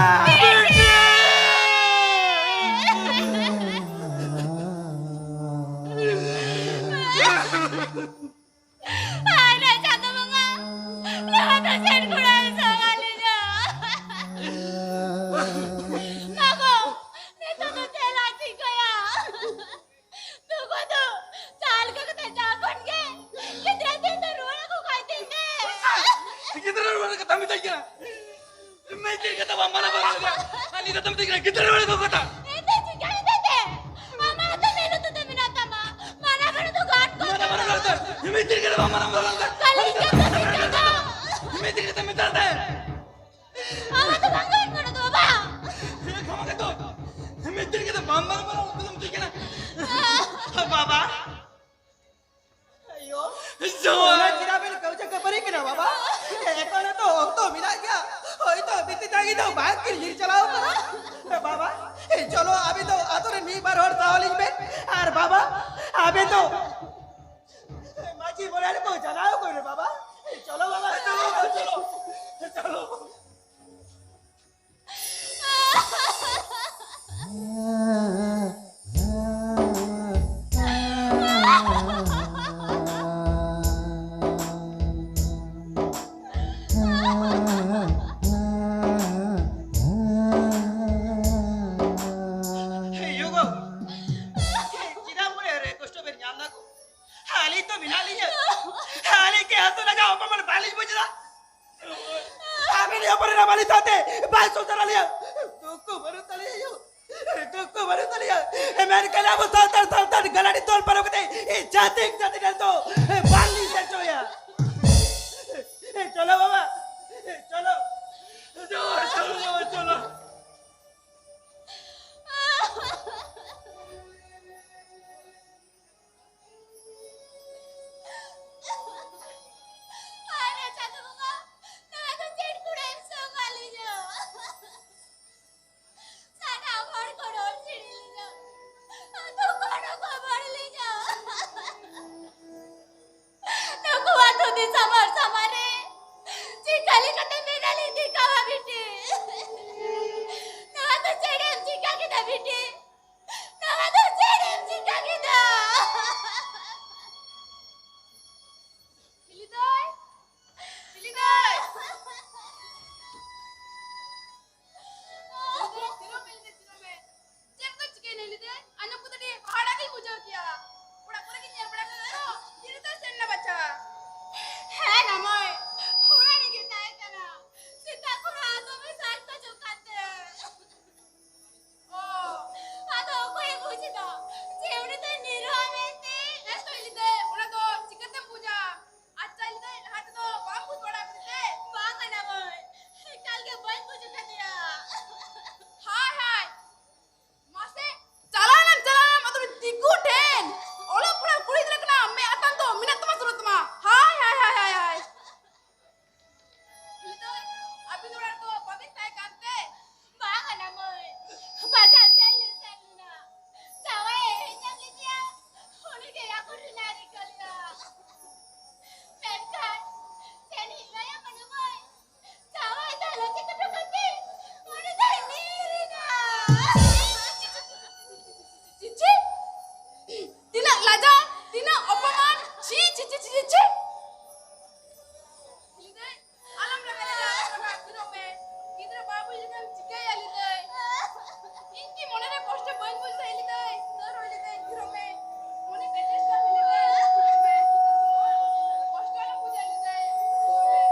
ᱢᱟ ᱜᱚ, ᱱᱤᱛᱚᱜ ᱫᱚ ᱪᱮᱫ ᱞᱟᱡ ᱪᱤᱠᱟᱹᱭᱟ? ᱱᱩᱠᱩ ᱫᱚ ᱡᱟᱦᱟᱸ ᱞᱮᱠᱟ ᱠᱟᱛᱮ ᱡᱟᱦᱟᱸ ᱠᱷᱚᱱ ᱜᱮ ᱜᱤᱫᱽᱨᱟᱹ ᱛᱤᱧ ᱫᱚ ᱨᱩᱣᱟᱹᱲ ᱟᱹᱜᱩ ᱠᱟᱭ ᱛᱤᱧ ᱢᱮ᱾ ᱜᱤᱫᱽᱨᱟᱹ ᱨᱩᱣᱟᱹᱲ ᱠᱟᱛᱷᱟ ᱢᱮᱛᱟᱭ ᱠᱟᱱᱟ᱾ ᱢᱤᱫ ᱫᱤᱱ ᱠᱟᱛᱷᱟ ᱵᱟᱢ ᱢᱟᱱᱟᱣ ᱵᱟᱨᱚᱱ ᱞᱮᱫᱟ᱾ ᱟᱨ ᱱᱤᱛᱚᱜ ᱫᱚᱢ ᱢᱮᱛᱟᱭ ᱠᱟᱱᱟ ᱜᱤᱫᱽᱨᱟᱹ ᱨᱩᱣᱟᱹᱲ ᱟᱹᱜᱩ ᱠᱟᱛᱷᱟ᱾ ᱮᱱᱛᱮ ᱪᱤᱠᱟᱹ ᱞᱮᱫᱟᱭ ᱛᱮ? ᱟᱢᱟᱜ ᱦᱚᱸᱛᱚ ᱢᱮᱫ ᱞᱩᱛᱩᱨ ᱫᱚ ᱢᱮᱱᱟᱜ ᱛᱟᱢᱟ᱾ ᱢᱟᱱᱟ ᱵᱟᱨᱚᱱ ᱫᱚ ᱜᱟᱱ ᱠᱚᱜ ᱢᱟᱱᱟ ᱵᱟᱨᱚᱱ ᱛᱟᱢᱟ᱾ ᱞᱮᱫᱟ᱾ ᱢᱤᱫ ᱫᱤᱱ ᱠᱟᱛᱷᱟ ᱵᱟᱢ ᱢᱟᱱᱟᱣ ᱵᱟᱨᱚᱱ ᱞᱮᱫᱟ᱾ ᱠᱷᱟᱹᱞᱤ ᱤᱧ ᱜᱮᱢ ᱫᱚ ᱪᱤᱠᱟᱹᱭ ᱫᱟ? ᱢᱤᱫ ᱫᱤᱱ ᱠᱟᱛᱷᱟ ᱢᱮᱛᱟᱭ ᱛᱟᱦᱮᱸᱫ᱾ ᱟᱢᱟᱜ ᱫᱚ ᱵᱟᱝ ᱜᱟᱱ ᱠᱟᱱᱟ ᱛᱚ, ᱵᱟᱵᱟ᱾ ᱠᱷᱟᱢᱟ ᱠᱟᱛᱚ᱾ ᱢᱤᱫ ᱫᱤᱱ ᱠᱟᱛᱷᱟ ᱵᱟᱢ ᱢᱟᱱᱟᱣ ᱵᱟᱨᱚᱱ ᱞᱮᱫᱟ, ᱪᱤᱠᱟᱹᱭ ᱠᱟᱱᱟ? ᱵᱟᱵᱟ᱾ ᱟᱭᱳ, ᱡᱚᱦᱟᱨ᱾ ᱚᱱᱟ ᱪᱮᱫᱟᱜ ᱵᱮᱱ ᱠᱟᱹᱣᱡᱟᱹ ᱠᱷᱟᱹᱯᱟᱹᱨᱤ ᱠᱟᱱᱟ ᱵᱟᱵᱟ? ᱮᱠᱷᱚᱱ ᱦᱚᱸᱛᱚ ᱚᱠᱛᱚ ᱢᱮᱱᱟᱜ ᱜᱮᱭᱟ᱾ ᱦᱳᱭᱛᱚ ᱵᱤᱴᱤ ᱛᱟᱹᱜᱤ ᱫᱚ ᱵᱟᱝ ᱠᱤᱱ ᱧᱤᱨ ᱪᱟᱞᱟᱣ ᱠᱟᱱᱟ᱾ ᱵᱟᱵᱟ, ᱪᱚᱞᱚ ᱟᱵᱮᱱ ᱫᱚ ᱟᱛᱳ ᱨᱮᱱ ᱢᱤᱫ ᱵᱟᱨ ᱦᱚᱲ ᱥᱟᱶ ᱞᱤᱧ ᱵᱮᱱ᱾ ᱟᱨ ᱵᱟᱵᱟ, ᱟᱵᱮᱱ ᱫᱚ ᱢᱟᱹᱡᱷᱤ ᱢᱚᱬᱮ ᱦᱚᱲ ᱠᱚ ᱡᱟᱱᱟᱣ ᱠᱚ ᱨᱮ ᱵᱟᱵᱟ᱾ ᱪᱚᱞᱚ ᱵᱟᱵᱟ, ᱪᱚᱞᱚ, ᱪᱚᱞᱚ, ᱪᱚᱞᱚ᱾ ᱮᱭ ᱭᱳ ᱜᱳ, ᱪᱮᱫᱟᱜ ᱢᱚᱱᱮ ᱨᱮ ᱠᱚᱥᱴᱚ ᱵᱮᱱ ᱧᱟᱢ ᱫᱟ ᱜᱳ? ᱟᱹᱞᱤᱧ ᱛᱚ ᱢᱮᱱᱟᱜ ᱞᱤᱧᱟ᱾ ᱟᱹᱞᱤᱧ ᱠᱤ ᱦᱟᱹᱥᱩ ᱞᱟᱡᱟᱣ ᱚᱯᱚᱢᱟᱱ ᱵᱟᱹᱞᱤᱧ ᱵᱩᱡᱽ ᱮᱫᱟ? ᱟᱵᱮᱱ ᱦᱚᱯᱚᱱ ᱮᱨᱟ ᱵᱟᱹᱞᱤᱧ ᱥᱟᱶᱛᱮ ᱵᱟᱭ ᱥᱚᱡᱷᱮ ᱫᱟᱲᱮᱭᱟᱜᱼᱟ᱾ ᱫᱩᱠ ᱠᱚ ᱵᱟᱹᱱᱩᱜ ᱛᱟᱞᱮᱭᱟ ᱭᱳ᱾ ᱫᱩᱠ ᱠᱚ ᱵᱟᱹᱱᱩᱜ ᱛᱟᱞᱮᱭᱟ᱾ ᱢᱮᱱᱠᱷᱟᱱ ᱟᱵᱚ ᱥᱟᱱᱛᱟᱲ, ᱥᱟᱱᱛᱟᱲ ᱜᱟᱹᱞᱟᱰᱤ ᱛᱚᱞ ᱯᱟᱨᱚᱢ ᱠᱟᱛᱮ ᱡᱟᱹᱛᱤ, ᱡᱟᱹᱛᱤ ᱴᱷᱮᱱ ᱫᱚ ᱵᱟᱝ ᱞᱤᱧ ᱥᱮᱱ ᱦᱚᱪᱚᱭᱟ᱾ ᱪᱚᱞᱚ ᱵᱟᱵᱟ, ᱪᱚᱞᱚ᱾ ᱪᱚᱞᱚ, ᱪᱚᱞᱚ, ᱪᱚᱞᱚ᱾ ᱟᱨᱮ ᱪᱟᱸᱫᱳ ᱵᱚᱸᱜᱟ, ᱱᱚᱣᱟ ᱫᱚ ᱪᱮᱫ ᱠᱩᱲᱟᱹᱭᱮᱢ ᱥᱚᱝ ᱟᱹᱞᱤᱧᱟ? ᱥᱟᱱᱟᱢ ᱦᱚᱲ ᱠᱚ ᱨᱚᱲ ᱪᱤᱲᱤ ᱞᱤᱧᱟ᱾ ᱟᱫᱚ ᱚᱠᱚᱭ ᱦᱚᱸ ᱠᱚ ᱵᱟᱲ ᱞᱤᱧᱟ᱾ ᱟᱸᱡᱚᱢ ᱠᱟᱛᱮ ᱟᱹᱰᱤ ᱦᱟᱦᱟᱲᱟ ᱜᱤᱧ ᱵᱩᱡᱷᱟᱹᱣ ᱠᱮᱜᱼᱟ᱾ ᱚᱲᱟᱜ ᱠᱚᱨᱮ ᱜᱤᱧ ᱧᱮᱞ ᱵᱟᱲᱟ ᱠᱮᱫᱟ ᱛᱚ, ᱛᱤᱨᱮ ᱫᱚ ᱥᱮᱱ ᱮᱱᱟ ᱵᱟᱪᱷᱟ? ᱦᱮᱸ ᱱᱟ ᱢᱟᱹᱭ, ᱚᱲᱟᱜ ᱨᱮᱜᱮ ᱛᱟᱦᱮᱸ ᱠᱟᱱᱟ᱾ ᱥᱮᱛᱟᱜ ᱠᱷᱚᱱᱟᱜ ᱫᱚᱢᱮ ᱥᱟᱡᱽ ᱵᱟᱡᱚᱜ ᱠᱟᱱ ᱛᱮ᱾ ᱚ᱾ ᱟᱫᱚ ᱚᱠᱚᱭᱮ ᱵᱩᱡᱽ ᱮᱫᱟ ᱡᱮ ᱩᱱᱤ ᱫᱚᱭ ᱱᱤᱨᱚᱜᱼᱟ ᱢᱮᱱᱛᱮ? ᱦᱮᱸ ᱛᱚ ᱤᱧ ᱞᱟᱹᱭ ᱫᱟᱹᱧ, ᱚᱱᱟ ᱫᱚ ᱪᱤᱠᱟᱹᱛᱮᱢ ᱵᱩᱡᱟ? ᱟᱪᱪᱷᱟ, ᱤᱧ ᱞᱟᱹᱭ ᱫᱟᱹᱧ, ᱞᱟᱦᱟ ᱛᱮᱫᱚ ᱵᱟᱢ ᱵᱩᱡᱽ ᱵᱟᱲᱟ ᱟᱠᱟᱫᱟ ᱥᱮ? ᱵᱟᱝᱟ ᱱᱟ ᱢᱟᱹᱭ, ᱮᱠᱟᱞ ᱜᱮ ᱵᱟᱹᱧ ᱵᱩᱡᱽ ᱟᱠᱟᱫᱮᱭᱟ᱾ ᱦᱟᱭ ᱦᱟᱭ, ᱢᱟᱥᱮ, ᱪᱟᱞᱟᱣ ᱞᱮᱱᱟᱢ, ᱪᱟᱞᱟᱣ ᱞᱮᱱᱟᱢ, ᱟᱫᱚ ᱩᱱᱤ ᱫᱤᱠᱩ ᱴᱷᱮᱱ᱾ ᱚᱞᱚᱜ ᱯᱟᱲᱦᱟᱣ ᱠᱩᱲᱤ ᱜᱤᱫᱽᱨᱟᱹ ᱠᱟᱱᱟᱢ, ᱢᱮᱫ ᱟᱛᱟᱝ ᱫᱚ ᱢᱮᱱᱟᱜ ᱛᱟᱢᱟ ᱥᱮ ᱵᱟᱹᱱᱩᱜ ᱛᱟᱢᱟ? ᱦᱟᱭ, ᱦᱟᱭ, ᱦᱟᱭ, ᱦᱟᱭ, ᱦᱟᱭ᱾ ᱦᱤᱞᱤ ᱫᱟᱹᱭ, ᱟᱹᱵᱤᱱ ᱚᱲᱟᱜ ᱨᱮᱫᱚ ᱵᱟᱵᱤᱱ ᱛᱟᱦᱮᱸ ᱠᱟᱱ ᱛᱮ? ᱵᱟᱝᱟ ᱱᱟ ᱢᱟᱹᱭ, ᱵᱟᱡᱟᱨ ᱥᱮᱱ ᱞᱮ ᱥᱮᱱ ᱞᱮᱱᱟ᱾ ᱡᱟᱶᱟᱭ ᱦᱮᱡ ᱧᱟᱢ ᱞᱮᱫᱮᱭᱟ, ᱩᱱᱤ ᱜᱮ ᱟᱠᱚ ᱴᱷᱮᱱ ᱮ ᱨᱤᱠᱟᱹ ᱞᱮᱫᱟ᱾ ᱢᱮᱱᱠᱷᱟᱱ ᱪᱮᱫ ᱤᱧ ᱞᱟᱹᱭᱟ ᱢᱟᱹᱱᱩ ᱢᱟᱹᱭ, ᱡᱟᱶᱟᱭ ᱫᱚ ᱞᱚᱡᱤ ᱠᱟᱴᱟ ᱠᱟᱛᱮ ᱩᱱᱤ ᱫᱚᱭ ᱧᱤᱨ ᱮᱱᱟ᱾ ᱪᱤ, ᱪᱤ, ᱪᱤ, ᱪᱤ᱾ ᱛᱤᱱᱟᱹᱜ ᱞᱟᱡᱟᱣ, ᱛᱤᱱᱟᱹᱜ ᱚᱯᱚᱢᱟᱱ᱾ ᱪᱤ, ᱪᱤ, ᱪᱤ, ᱪᱤ, ᱪᱤ᱾ ᱟᱞᱚᱢ ᱨᱟᱜᱟ ᱞᱤᱫᱟᱹᱭ, ᱟᱞᱚᱢ ᱨᱟᱜᱟ, ᱛᱷᱤᱨᱚᱜ ᱢᱮ᱾ ᱜᱤᱫᱽᱨᱟᱹ ᱵᱟᱭ ᱵᱩᱡᱽ ᱞᱮᱠᱷᱟᱱ ᱪᱤᱠᱟᱹᱭᱟ ᱞᱤᱫᱟᱹᱭ? ᱤᱧ ᱠᱤ ᱢᱚᱱᱮ ᱨᱮ ᱠᱚᱥᱴᱚ ᱵᱟᱹᱧ ᱵᱩᱡᱽ ᱫᱟᱲᱮ ᱞᱤᱫᱟᱹᱭ? ᱛᱟᱹᱣ ᱨᱮᱦᱚᱸ ᱞᱤᱫᱟᱹᱭ, ᱛᱷᱤᱨᱚᱜ ᱢᱮ᱾ ᱢᱚᱱᱮ ᱠᱮᱴᱮᱡ ᱠᱟᱜ ᱢᱮ ᱞᱤᱫᱟᱹᱭ, ᱛᱷᱤᱨᱚᱜ ᱢᱮ᱾ ᱠᱚᱥᱴᱚ ᱟᱞᱚᱢ ᱵᱩᱡᱟ ᱞᱤᱫᱟᱹᱭ, ᱛᱷᱤᱨᱚᱜ ᱢᱮ᱾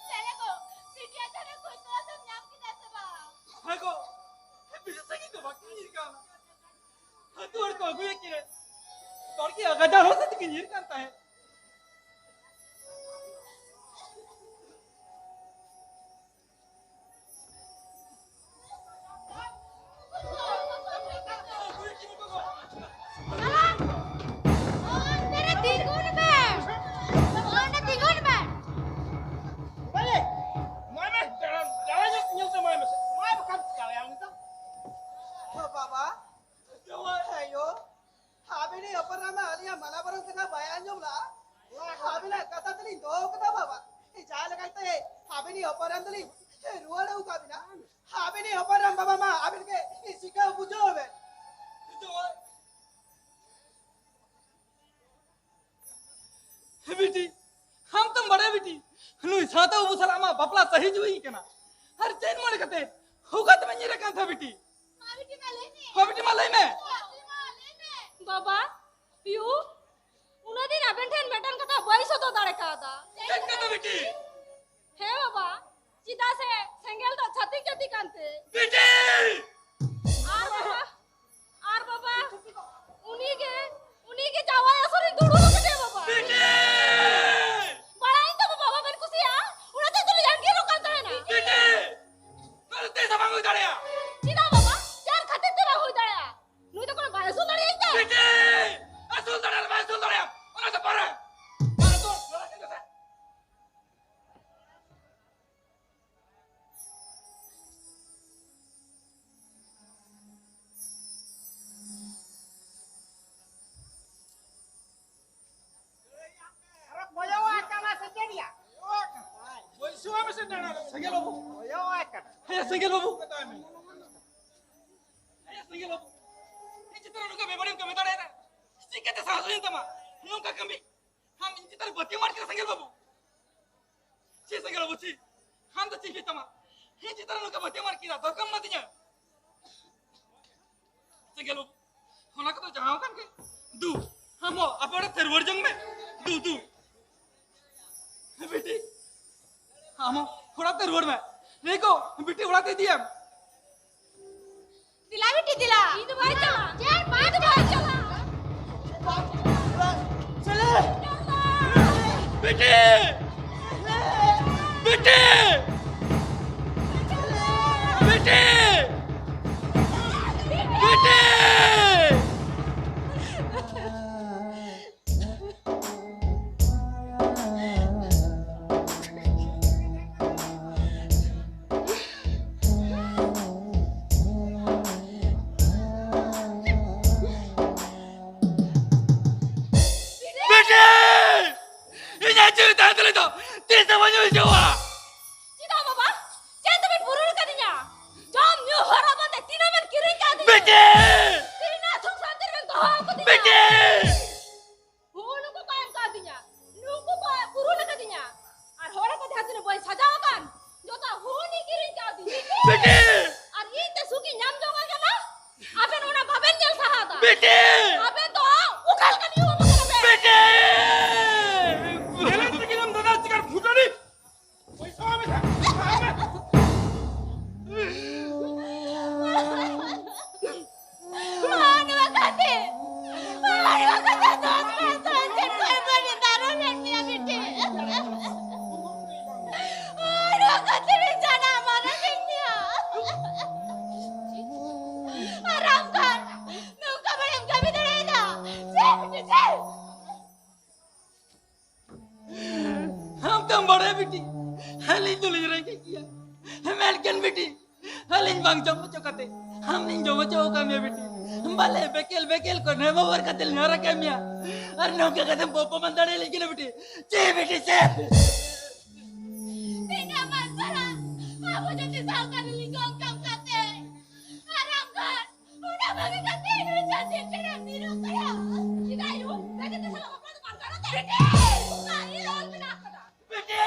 ᱪᱮᱞᱮ ᱠᱚ, ᱵᱤᱴᱤᱭᱟᱜ ᱡᱟᱦᱟᱱᱟᱜ ᱠᱷᱚᱡᱽ ᱛᱚᱞᱟᱥ ᱮᱢ ᱧᱟᱢ ᱠᱮᱫᱟ ᱥᱮ ᱵᱟᱝ? ᱦᱮᱸ ᱜᱚ, ᱵᱤᱴᱤ ᱥᱟᱺᱜᱤᱧ ᱫᱚ ᱵᱟᱹᱠᱤᱱ ᱧᱤᱨ ᱠᱟᱱᱟ᱾ ᱟᱹᱛᱩ ᱦᱚᱲ ᱠᱚ ᱟᱹᱜᱩᱭᱮᱫ ᱠᱤᱱᱟ᱾ ᱵᱟᱲᱜᱮ ᱜᱟᱡᱟᱲ ᱦᱚᱲ ᱥᱟᱛᱮ ᱠᱤᱱ ᱧᱤᱨ ᱠᱟᱱ ᱛᱟᱦᱮᱸᱫ᱾ ᱚᱸᱰᱮ ᱛᱤᱸᱜᱩᱱ ᱢᱮ᱾ ᱚᱸᱰᱮ ᱛᱤᱸᱜᱩᱱ ᱢᱮ᱾ ᱢᱟᱭ ᱢᱮ, ᱢᱟᱭ ᱢᱮ, ᱫᱟᱬᱟ, ᱫᱟᱬᱟ ᱧᱚᱜ ᱧᱮᱞ ᱛᱮ ᱢᱟᱭ ᱢᱮ᱾ ᱢᱟᱭ ᱵᱟᱠᱷᱟᱱ ᱪᱤᱠᱟᱹᱭᱟ ᱩᱱᱤ ᱫᱚ? ᱚ ᱵᱟᱵᱟ, ᱡᱟᱶᱟᱭ ᱟᱭᱳ, ᱟᱹᱵᱤᱱᱤᱡ ᱦᱚᱯᱚᱱ ᱮᱨᱟ ᱢᱟ ᱟᱹᱞᱤᱧᱟᱜ ᱢᱟᱱᱟ ᱵᱟᱨᱚᱱ ᱠᱟᱛᱷᱟ ᱵᱟᱭ ᱟᱸᱡᱚᱢ ᱞᱟᱜᱼᱟ᱾ ᱟᱹᱵᱤᱱᱟᱜ ᱠᱟᱛᱷᱟ ᱫᱚᱞᱤᱧ ᱫᱚᱦᱚ ᱠᱟᱫᱟ ᱵᱟᱵᱟ᱾ ᱡᱟᱦᱟᱸ ᱞᱮᱠᱟᱛᱮ ᱟᱹᱵᱤᱱᱤᱡ ᱦᱚᱯᱚᱱ ᱮᱨᱟ ᱫᱚᱞᱤᱧ ᱨᱩᱣᱟᱹᱲ ᱟᱹᱜᱩ ᱠᱟᱜ ᱵᱤᱱᱟ᱾ ᱟᱹᱵᱤᱱᱤᱡ ᱦᱚᱯᱚᱱ ᱮᱨᱟ ᱵᱟᱵᱟ ᱢᱟ ᱟᱹᱵᱤᱱ ᱜᱮ ᱥᱤᱠᱷᱟᱹᱣ ᱵᱩᱡᱷᱟᱹᱣ ᱵᱮᱱ᱾ ᱵᱤᱴᱤ, ᱟᱢ ᱛᱚᱢ ᱵᱟᱲᱟᱭᱟ ᱵᱤᱴᱤ, ᱱᱩᱭ ᱥᱟᱶᱛᱟ ᱵᱟᱹᱵᱩ ᱥᱟᱞᱟᱜ ᱢᱟ ᱵᱟᱯᱞᱟ ᱥᱟᱹᱦᱤ ᱡᱩᱦᱤ ᱠᱟᱱᱟ᱾ ᱟᱨ ᱪᱮᱫ ᱢᱚᱱᱮ ᱠᱟᱛᱮ ᱦᱩᱜᱟᱛ ᱢᱮ ᱧᱤᱨ ᱟᱠᱟᱱ ᱛᱟᱦᱮᱸ ᱵᱤᱴᱤ? ᱢᱟ ᱵᱤᱴᱤ ᱢᱟ ᱞᱟᱹᱭ ᱢᱮ᱾ ᱦᱚᱸ ᱵᱤᱴᱤ ᱢᱟ ᱞᱟᱹᱭ ᱢᱮ᱾ ᱢᱟ ᱞᱟᱹᱭ ᱢᱮ᱾ ᱵᱟᱵᱟ, ᱭᱩ, ᱩᱱᱟᱹᱜ ᱫᱤᱱ ᱟᱵᱮᱱ ᱴᱷᱮᱱ ᱢᱤᱫᱴᱟᱝ ᱠᱟᱛᱷᱟ ᱵᱟᱹᱧ ᱥᱚᱫᱚᱨ ᱫᱟᱲᱮ ᱠᱟᱣᱫᱟ᱾ ᱪᱮᱫ ᱠᱟᱛᱷᱟ ᱵᱤᱴᱤ? ᱦᱮᱸ ᱵᱟᱵᱟ, ᱪᱮᱫᱟᱜ ᱥᱮ ᱥᱮᱸᱜᱮᱞ ᱫᱚ ᱪᱷᱟᱹᱛᱤᱠ ᱡᱟᱹᱛᱤ ᱠᱟᱱᱛᱮ᱾ ᱵᱤᱴᱤ! ᱟᱨ ᱵᱟᱵᱟ, ᱟᱨ ᱵᱟᱵᱟ, ᱩᱱᱤ ᱜᱮ, ᱩᱱᱤ ᱜᱮ ᱡᱟᱶᱟᱭ ᱟᱥᱚᱨ ᱨᱤᱧ ᱫᱩᱲᱩᱵ ᱟᱠᱟᱫᱮᱭᱟ ᱵᱟᱵᱟ᱾ ᱵᱤᱴᱤ! ᱵᱟᱲᱟᱭᱟᱹᱧ ᱛᱚ ᱵᱟᱵᱟ, ᱵᱟᱵᱮᱱ ᱠᱩᱥᱤᱭᱟᱜᱼᱟ, ᱚᱱᱟᱛᱮ ᱫᱚᱞᱤᱧ ᱟᱸᱜᱤᱨᱚᱜ ᱠᱟᱱ ᱛᱟᱦᱮᱱᱟ᱾ ᱵᱤᱴᱤ! ᱱᱚᱣᱟ ᱫᱚ ᱛᱤᱥ ᱦᱚᱸ ᱵᱟᱝ ᱦᱩᱭ ᱫᱟᱲᱮᱭᱟᱜᱼᱟ᱾ ᱪᱮᱫᱟᱜ ᱵᱟᱵᱟ? ᱪᱮᱫ ᱠᱷᱟᱹᱛᱤᱨ ᱛᱮ ᱵᱟᱝ ᱦᱩᱭ ᱫᱟᱲᱮᱭᱟᱜᱼᱟ? ᱱᱩᱭ ᱫᱚ ᱠᱳᱱᱳ ᱵᱟᱭ ᱟᱹᱥᱩᱞ ᱫᱟᱲᱮᱭᱟᱹᱧ ᱛᱮ᱾ ᱵᱤᱴᱤ! ᱟᱹᱥᱩᱞ ᱫᱟᱲᱮᱭᱟᱜ ᱵᱟᱭ ᱟᱹᱥᱩᱞ ᱫᱟᱲᱮᱭᱟᱜ, ᱚᱱᱟ ᱫᱚ ᱯᱚᱨᱮ᱾ ᱢᱟ ᱫᱩ, ᱞᱟᱲᱟ ᱠᱤᱱ ᱫᱚ ᱥᱮ᱾ ᱟᱨᱚ ᱠᱚᱭᱚᱜ ᱟᱜ ᱠᱟᱱᱟ ᱥᱮ ᱪᱮᱫ ᱭᱟ? ᱵᱚᱭᱥᱩ ᱟᱢ ᱥᱮ ᱱᱟᱲᱟ ᱨᱮ ᱥᱮᱸᱜᱮᱞ ᱵᱟᱹᱵᱩ᱾ ᱠᱚᱭᱚᱜ ᱟᱜ ᱠᱟᱱᱟ᱾ ᱦᱮᱸ, ᱥᱮᱸᱜᱮᱞ ᱵᱟᱹᱵᱩ᱾ ᱦᱮᱸ, ᱥᱮᱸᱜᱮᱞ ᱵᱟᱹᱵᱩ᱾ ᱤᱧ ᱪᱮᱛᱟᱱ ᱨᱮ ᱱᱚᱝᱠᱟ ᱵᱮᱵᱟᱹᱲᱤᱡ ᱮᱢ ᱠᱟᱹᱢᱤ ᱫᱟᱲᱮᱭᱟᱫᱟ? ᱪᱤᱠᱟᱹᱛᱮ ᱥᱟᱦᱚᱥ ᱦᱩᱭᱮᱱ ᱛᱟᱢᱟ ᱱᱚᱝᱠᱟ ᱠᱟᱹᱢᱤ? ᱟᱢ ᱤᱧ ᱪᱮᱛᱟᱱ ᱨᱮ ᱵᱟᱹᱛᱤ ᱮᱢ ᱟᱫ ᱠᱮᱫᱟ ᱥᱮᱸᱜᱮᱞ ᱵᱟᱹᱵᱩ᱾ ᱪᱮᱫ ᱥᱮᱸᱜᱮᱞ ᱵᱟᱹᱵᱩ, ᱪᱮᱫ? ᱟᱢ ᱫᱚ ᱪᱮᱫ ᱦᱩᱭᱩᱜ ᱛᱟᱢᱟ? ᱤᱧ ᱪᱮᱛᱟᱱ ᱨᱮ ᱱᱚᱝᱠᱟ ᱵᱟᱹᱛᱤ ᱮᱢ ᱟᱫ ᱠᱮᱫᱟ, ᱫᱷᱚᱠᱟᱢ ᱮᱢᱟ ᱫᱤᱧᱟ᱾ ᱥᱮᱸᱜᱮᱞ ᱵᱟᱹᱵᱩ, ᱚᱱᱟ ᱠᱚᱫᱚ ᱡᱟᱦᱟᱸ ᱠᱟᱱ ᱜᱮ᱾ ᱫᱩ, ᱟᱢ ᱦᱚᱸ ᱟᱯᱮ ᱚᱲᱟᱜ ᱛᱮ ᱨᱩᱣᱟᱹᱲ ᱡᱚᱝ ᱢᱮ᱾ ᱫᱩ, ᱫᱩ᱾ ᱵᱤᱴᱤ, ᱟᱢ ᱦᱚᱸ ᱚᱲᱟᱜ ᱛᱮ ᱨᱩᱣᱟᱹᱲ ᱢᱮ᱾ ᱞᱟᱹᱭ ᱠᱚ, ᱵᱤᱴᱤ ᱚᱲᱟᱜ ᱛᱮ ᱤᱫᱤᱭᱮᱢ᱾ ᱫᱮᱞᱟ ᱵᱤᱴᱤ, ᱫᱮᱞᱟ᱾ ᱤᱧ ᱫᱚ ᱵᱟᱭ ᱪᱟᱞᱟᱜ᱾ ᱪᱮᱫ? ᱵᱟᱭ ᱪᱟᱞᱟᱜ᱾ ᱪᱟᱞᱟᱜ᱾ ᱵᱤᱴᱤ! ᱵᱤᱴᱤ! ᱵᱤᱴᱤ! ᱵᱤᱴᱤ! ᱵᱤᱴᱤ! ᱤᱧᱟᱜ ᱡᱤᱣᱤ ᱛᱟᱦᱮᱸ ᱛᱩᱞᱩᱡ ᱫᱚ ᱛᱤᱥ ᱦᱚᱸ ᱵᱟᱹᱧ ᱵᱩᱡᱷᱟᱹᱣᱟ᱾ ᱪᱮᱫᱟᱜ ᱵᱟᱵᱟ? ᱪᱮᱫ ᱛᱮᱵᱤᱱ ᱯᱩᱨᱩᱱ ᱠᱟᱫᱤᱧᱟ? ᱡᱚᱢ ᱧᱩ ᱦᱚᱨᱚᱜ ᱵᱟᱸᱫᱮ ᱛᱤᱱᱟᱹᱜ ᱵᱮᱱ ᱠᱤᱨᱤᱧ ᱠᱟᱫᱤᱧᱟ? ᱵᱤᱴᱤ! ᱛᱤᱱᱟᱹᱜ ᱥᱩᱠ ᱥᱟᱱᱛᱤ ᱨᱮᱵᱮᱱ ᱫᱚᱦᱚ ᱠᱟᱫᱤᱧᱟ? ᱵᱤᱴᱤ! ᱦᱩᱲᱩ ᱠᱚ ᱠᱚ ᱮᱢ ᱠᱟᱣᱫᱤᱧᱟ, ᱱᱩᱠᱩ ᱠᱚ ᱯᱩᱨᱩᱱ ᱟᱠᱟᱫᱤᱧᱟ᱾ ᱵᱤᱴᱤ! ᱟᱨ ᱤᱧ ᱛᱮ ᱥᱩᱠ ᱤᱧ ᱧᱟᱢ ᱡᱚᱝ ᱟᱭ ᱠᱟᱱᱟ᱾ ᱟᱵᱮᱱ ᱚᱱᱟ ᱵᱟᱵᱮᱱ ᱧᱮᱞ ᱥᱟᱦᱟᱣ ᱫᱟ᱾ ᱵᱤᱴᱤ! ᱟᱵᱮᱱ ᱫᱚ ᱚᱠᱟ ᱞᱮᱠᱟᱱ ᱧᱩ ᱟᱠᱟᱱᱟ ᱵᱮᱱ? ᱵᱤᱴᱤ! ᱧᱮᱞᱮᱫ ᱛᱮᱜᱮ ᱞᱟᱝ ᱫᱟᱫᱟ ᱪᱤᱠᱟᱹᱲ ᱯᱷᱩᱴᱟᱹᱱᱤ᱾ ᱯᱚᱭᱥᱟ ᱢᱮ᱾ ᱢᱟ, ᱱᱚᱣᱟ ᱠᱟᱛᱮ, ᱢᱟ, ᱱᱚᱣᱟ ᱠᱟᱛᱮ ᱫᱚᱥ ᱯᱮ ᱥᱚ ᱪᱮᱫ ᱠᱚᱭ ᱵᱟᱹᱲᱤᱡ ᱫᱟᱨᱚ ᱞᱮᱱ ᱢᱮᱭᱟ ᱵᱤᱴᱤ᱾ ᱢᱟ, ᱱᱚᱣᱟ ᱠᱟᱛᱮ ᱨᱮ ᱡᱟᱱᱟᱢ ᱢᱟᱱᱟ ᱞᱮᱱ ᱢᱮᱭᱟ᱾ ᱟᱨ ᱟᱢ ᱠᱷᱟᱱ ᱱᱚᱝᱠᱟ ᱵᱟᱹᱲᱤᱡ ᱮᱢ ᱠᱟᱹᱢᱤ ᱫᱟᱲᱮᱭᱟᱫᱟ᱾ ᱪᱮᱫ ᱵᱤᱴᱤ, ᱪᱮᱫ? ᱟᱢ ᱛᱚᱢ ᱵᱟᱲᱟᱭᱟ ᱵᱤᱴᱤ, ᱟᱹᱞᱤᱧ ᱫᱚᱞᱤᱧ ᱨᱮᱸᱜᱮᱡ ᱜᱮᱭᱟ᱾ ᱢᱮᱱᱠᱷᱟᱱ ᱵᱤᱴᱤ, ᱟᱹᱞᱤᱧ ᱵᱟᱝ ᱡᱚᱢ ᱦᱚᱪᱚ ᱠᱟᱛᱮ ᱟᱢ ᱞᱤᱧ ᱡᱚᱢ ᱦᱚᱪᱚ ᱟᱠᱟᱫ ᱢᱮᱭᱟ ᱵᱤᱴᱤ᱾ ᱵᱟᱞᱮ ᱵᱮᱠᱮᱞ ᱵᱮᱠᱮᱞ ᱠᱚ ᱱᱮᱢᱟ ᱵᱟᱨ ᱠᱟᱛᱮ ᱞᱤᱧ ᱦᱟᱨᱟ ᱠᱮᱫ ᱢᱮᱭᱟ᱾ ᱟᱨ ᱱᱚᱝᱠᱟ ᱠᱟᱛᱮ ᱵᱚᱯᱚ ᱢᱟᱱ ᱫᱟᱲᱮ ᱞᱤᱧ ᱠᱟᱱᱟ ᱵᱤᱴᱤ᱾ ᱪᱮ ᱵᱤᱴᱤ ᱪᱮ᱾ ᱛᱤᱱᱟᱹᱜ ᱢᱟᱱ ᱥᱟᱨᱟ ᱟᱵᱚ ᱡᱟᱹᱛᱤ ᱥᱟᱶᱛᱟ ᱨᱮ ᱞᱤᱧ ᱠᱚᱢ ᱠᱟᱢ ᱠᱟᱛᱮ ᱟᱨ ᱟᱢ ᱫᱚ ᱚᱱᱟ ᱵᱟᱹᱜᱤ ᱠᱟᱛᱮ ᱤᱧ ᱨᱮ ᱡᱟᱹᱛᱤ ᱠᱟᱱᱟ ᱢᱤᱨᱩ ᱠᱟᱱᱟ᱾ ᱪᱮᱫᱟᱜ ᱭᱩ? ᱵᱮᱴᱟ ᱛᱮ ᱥᱟᱞᱟ ᱵᱟᱯᱞᱟ ᱫᱚ ᱵᱟᱝ ᱜᱟᱱᱚᱜ ᱛᱟᱭᱟ᱾ ᱵᱤᱴᱤ! ᱚᱱᱟ ᱤᱧ ᱨᱚᱲ ᱢᱮᱱᱟᱜ ᱟᱠᱟᱫᱟ᱾ ᱵᱤᱴᱤ!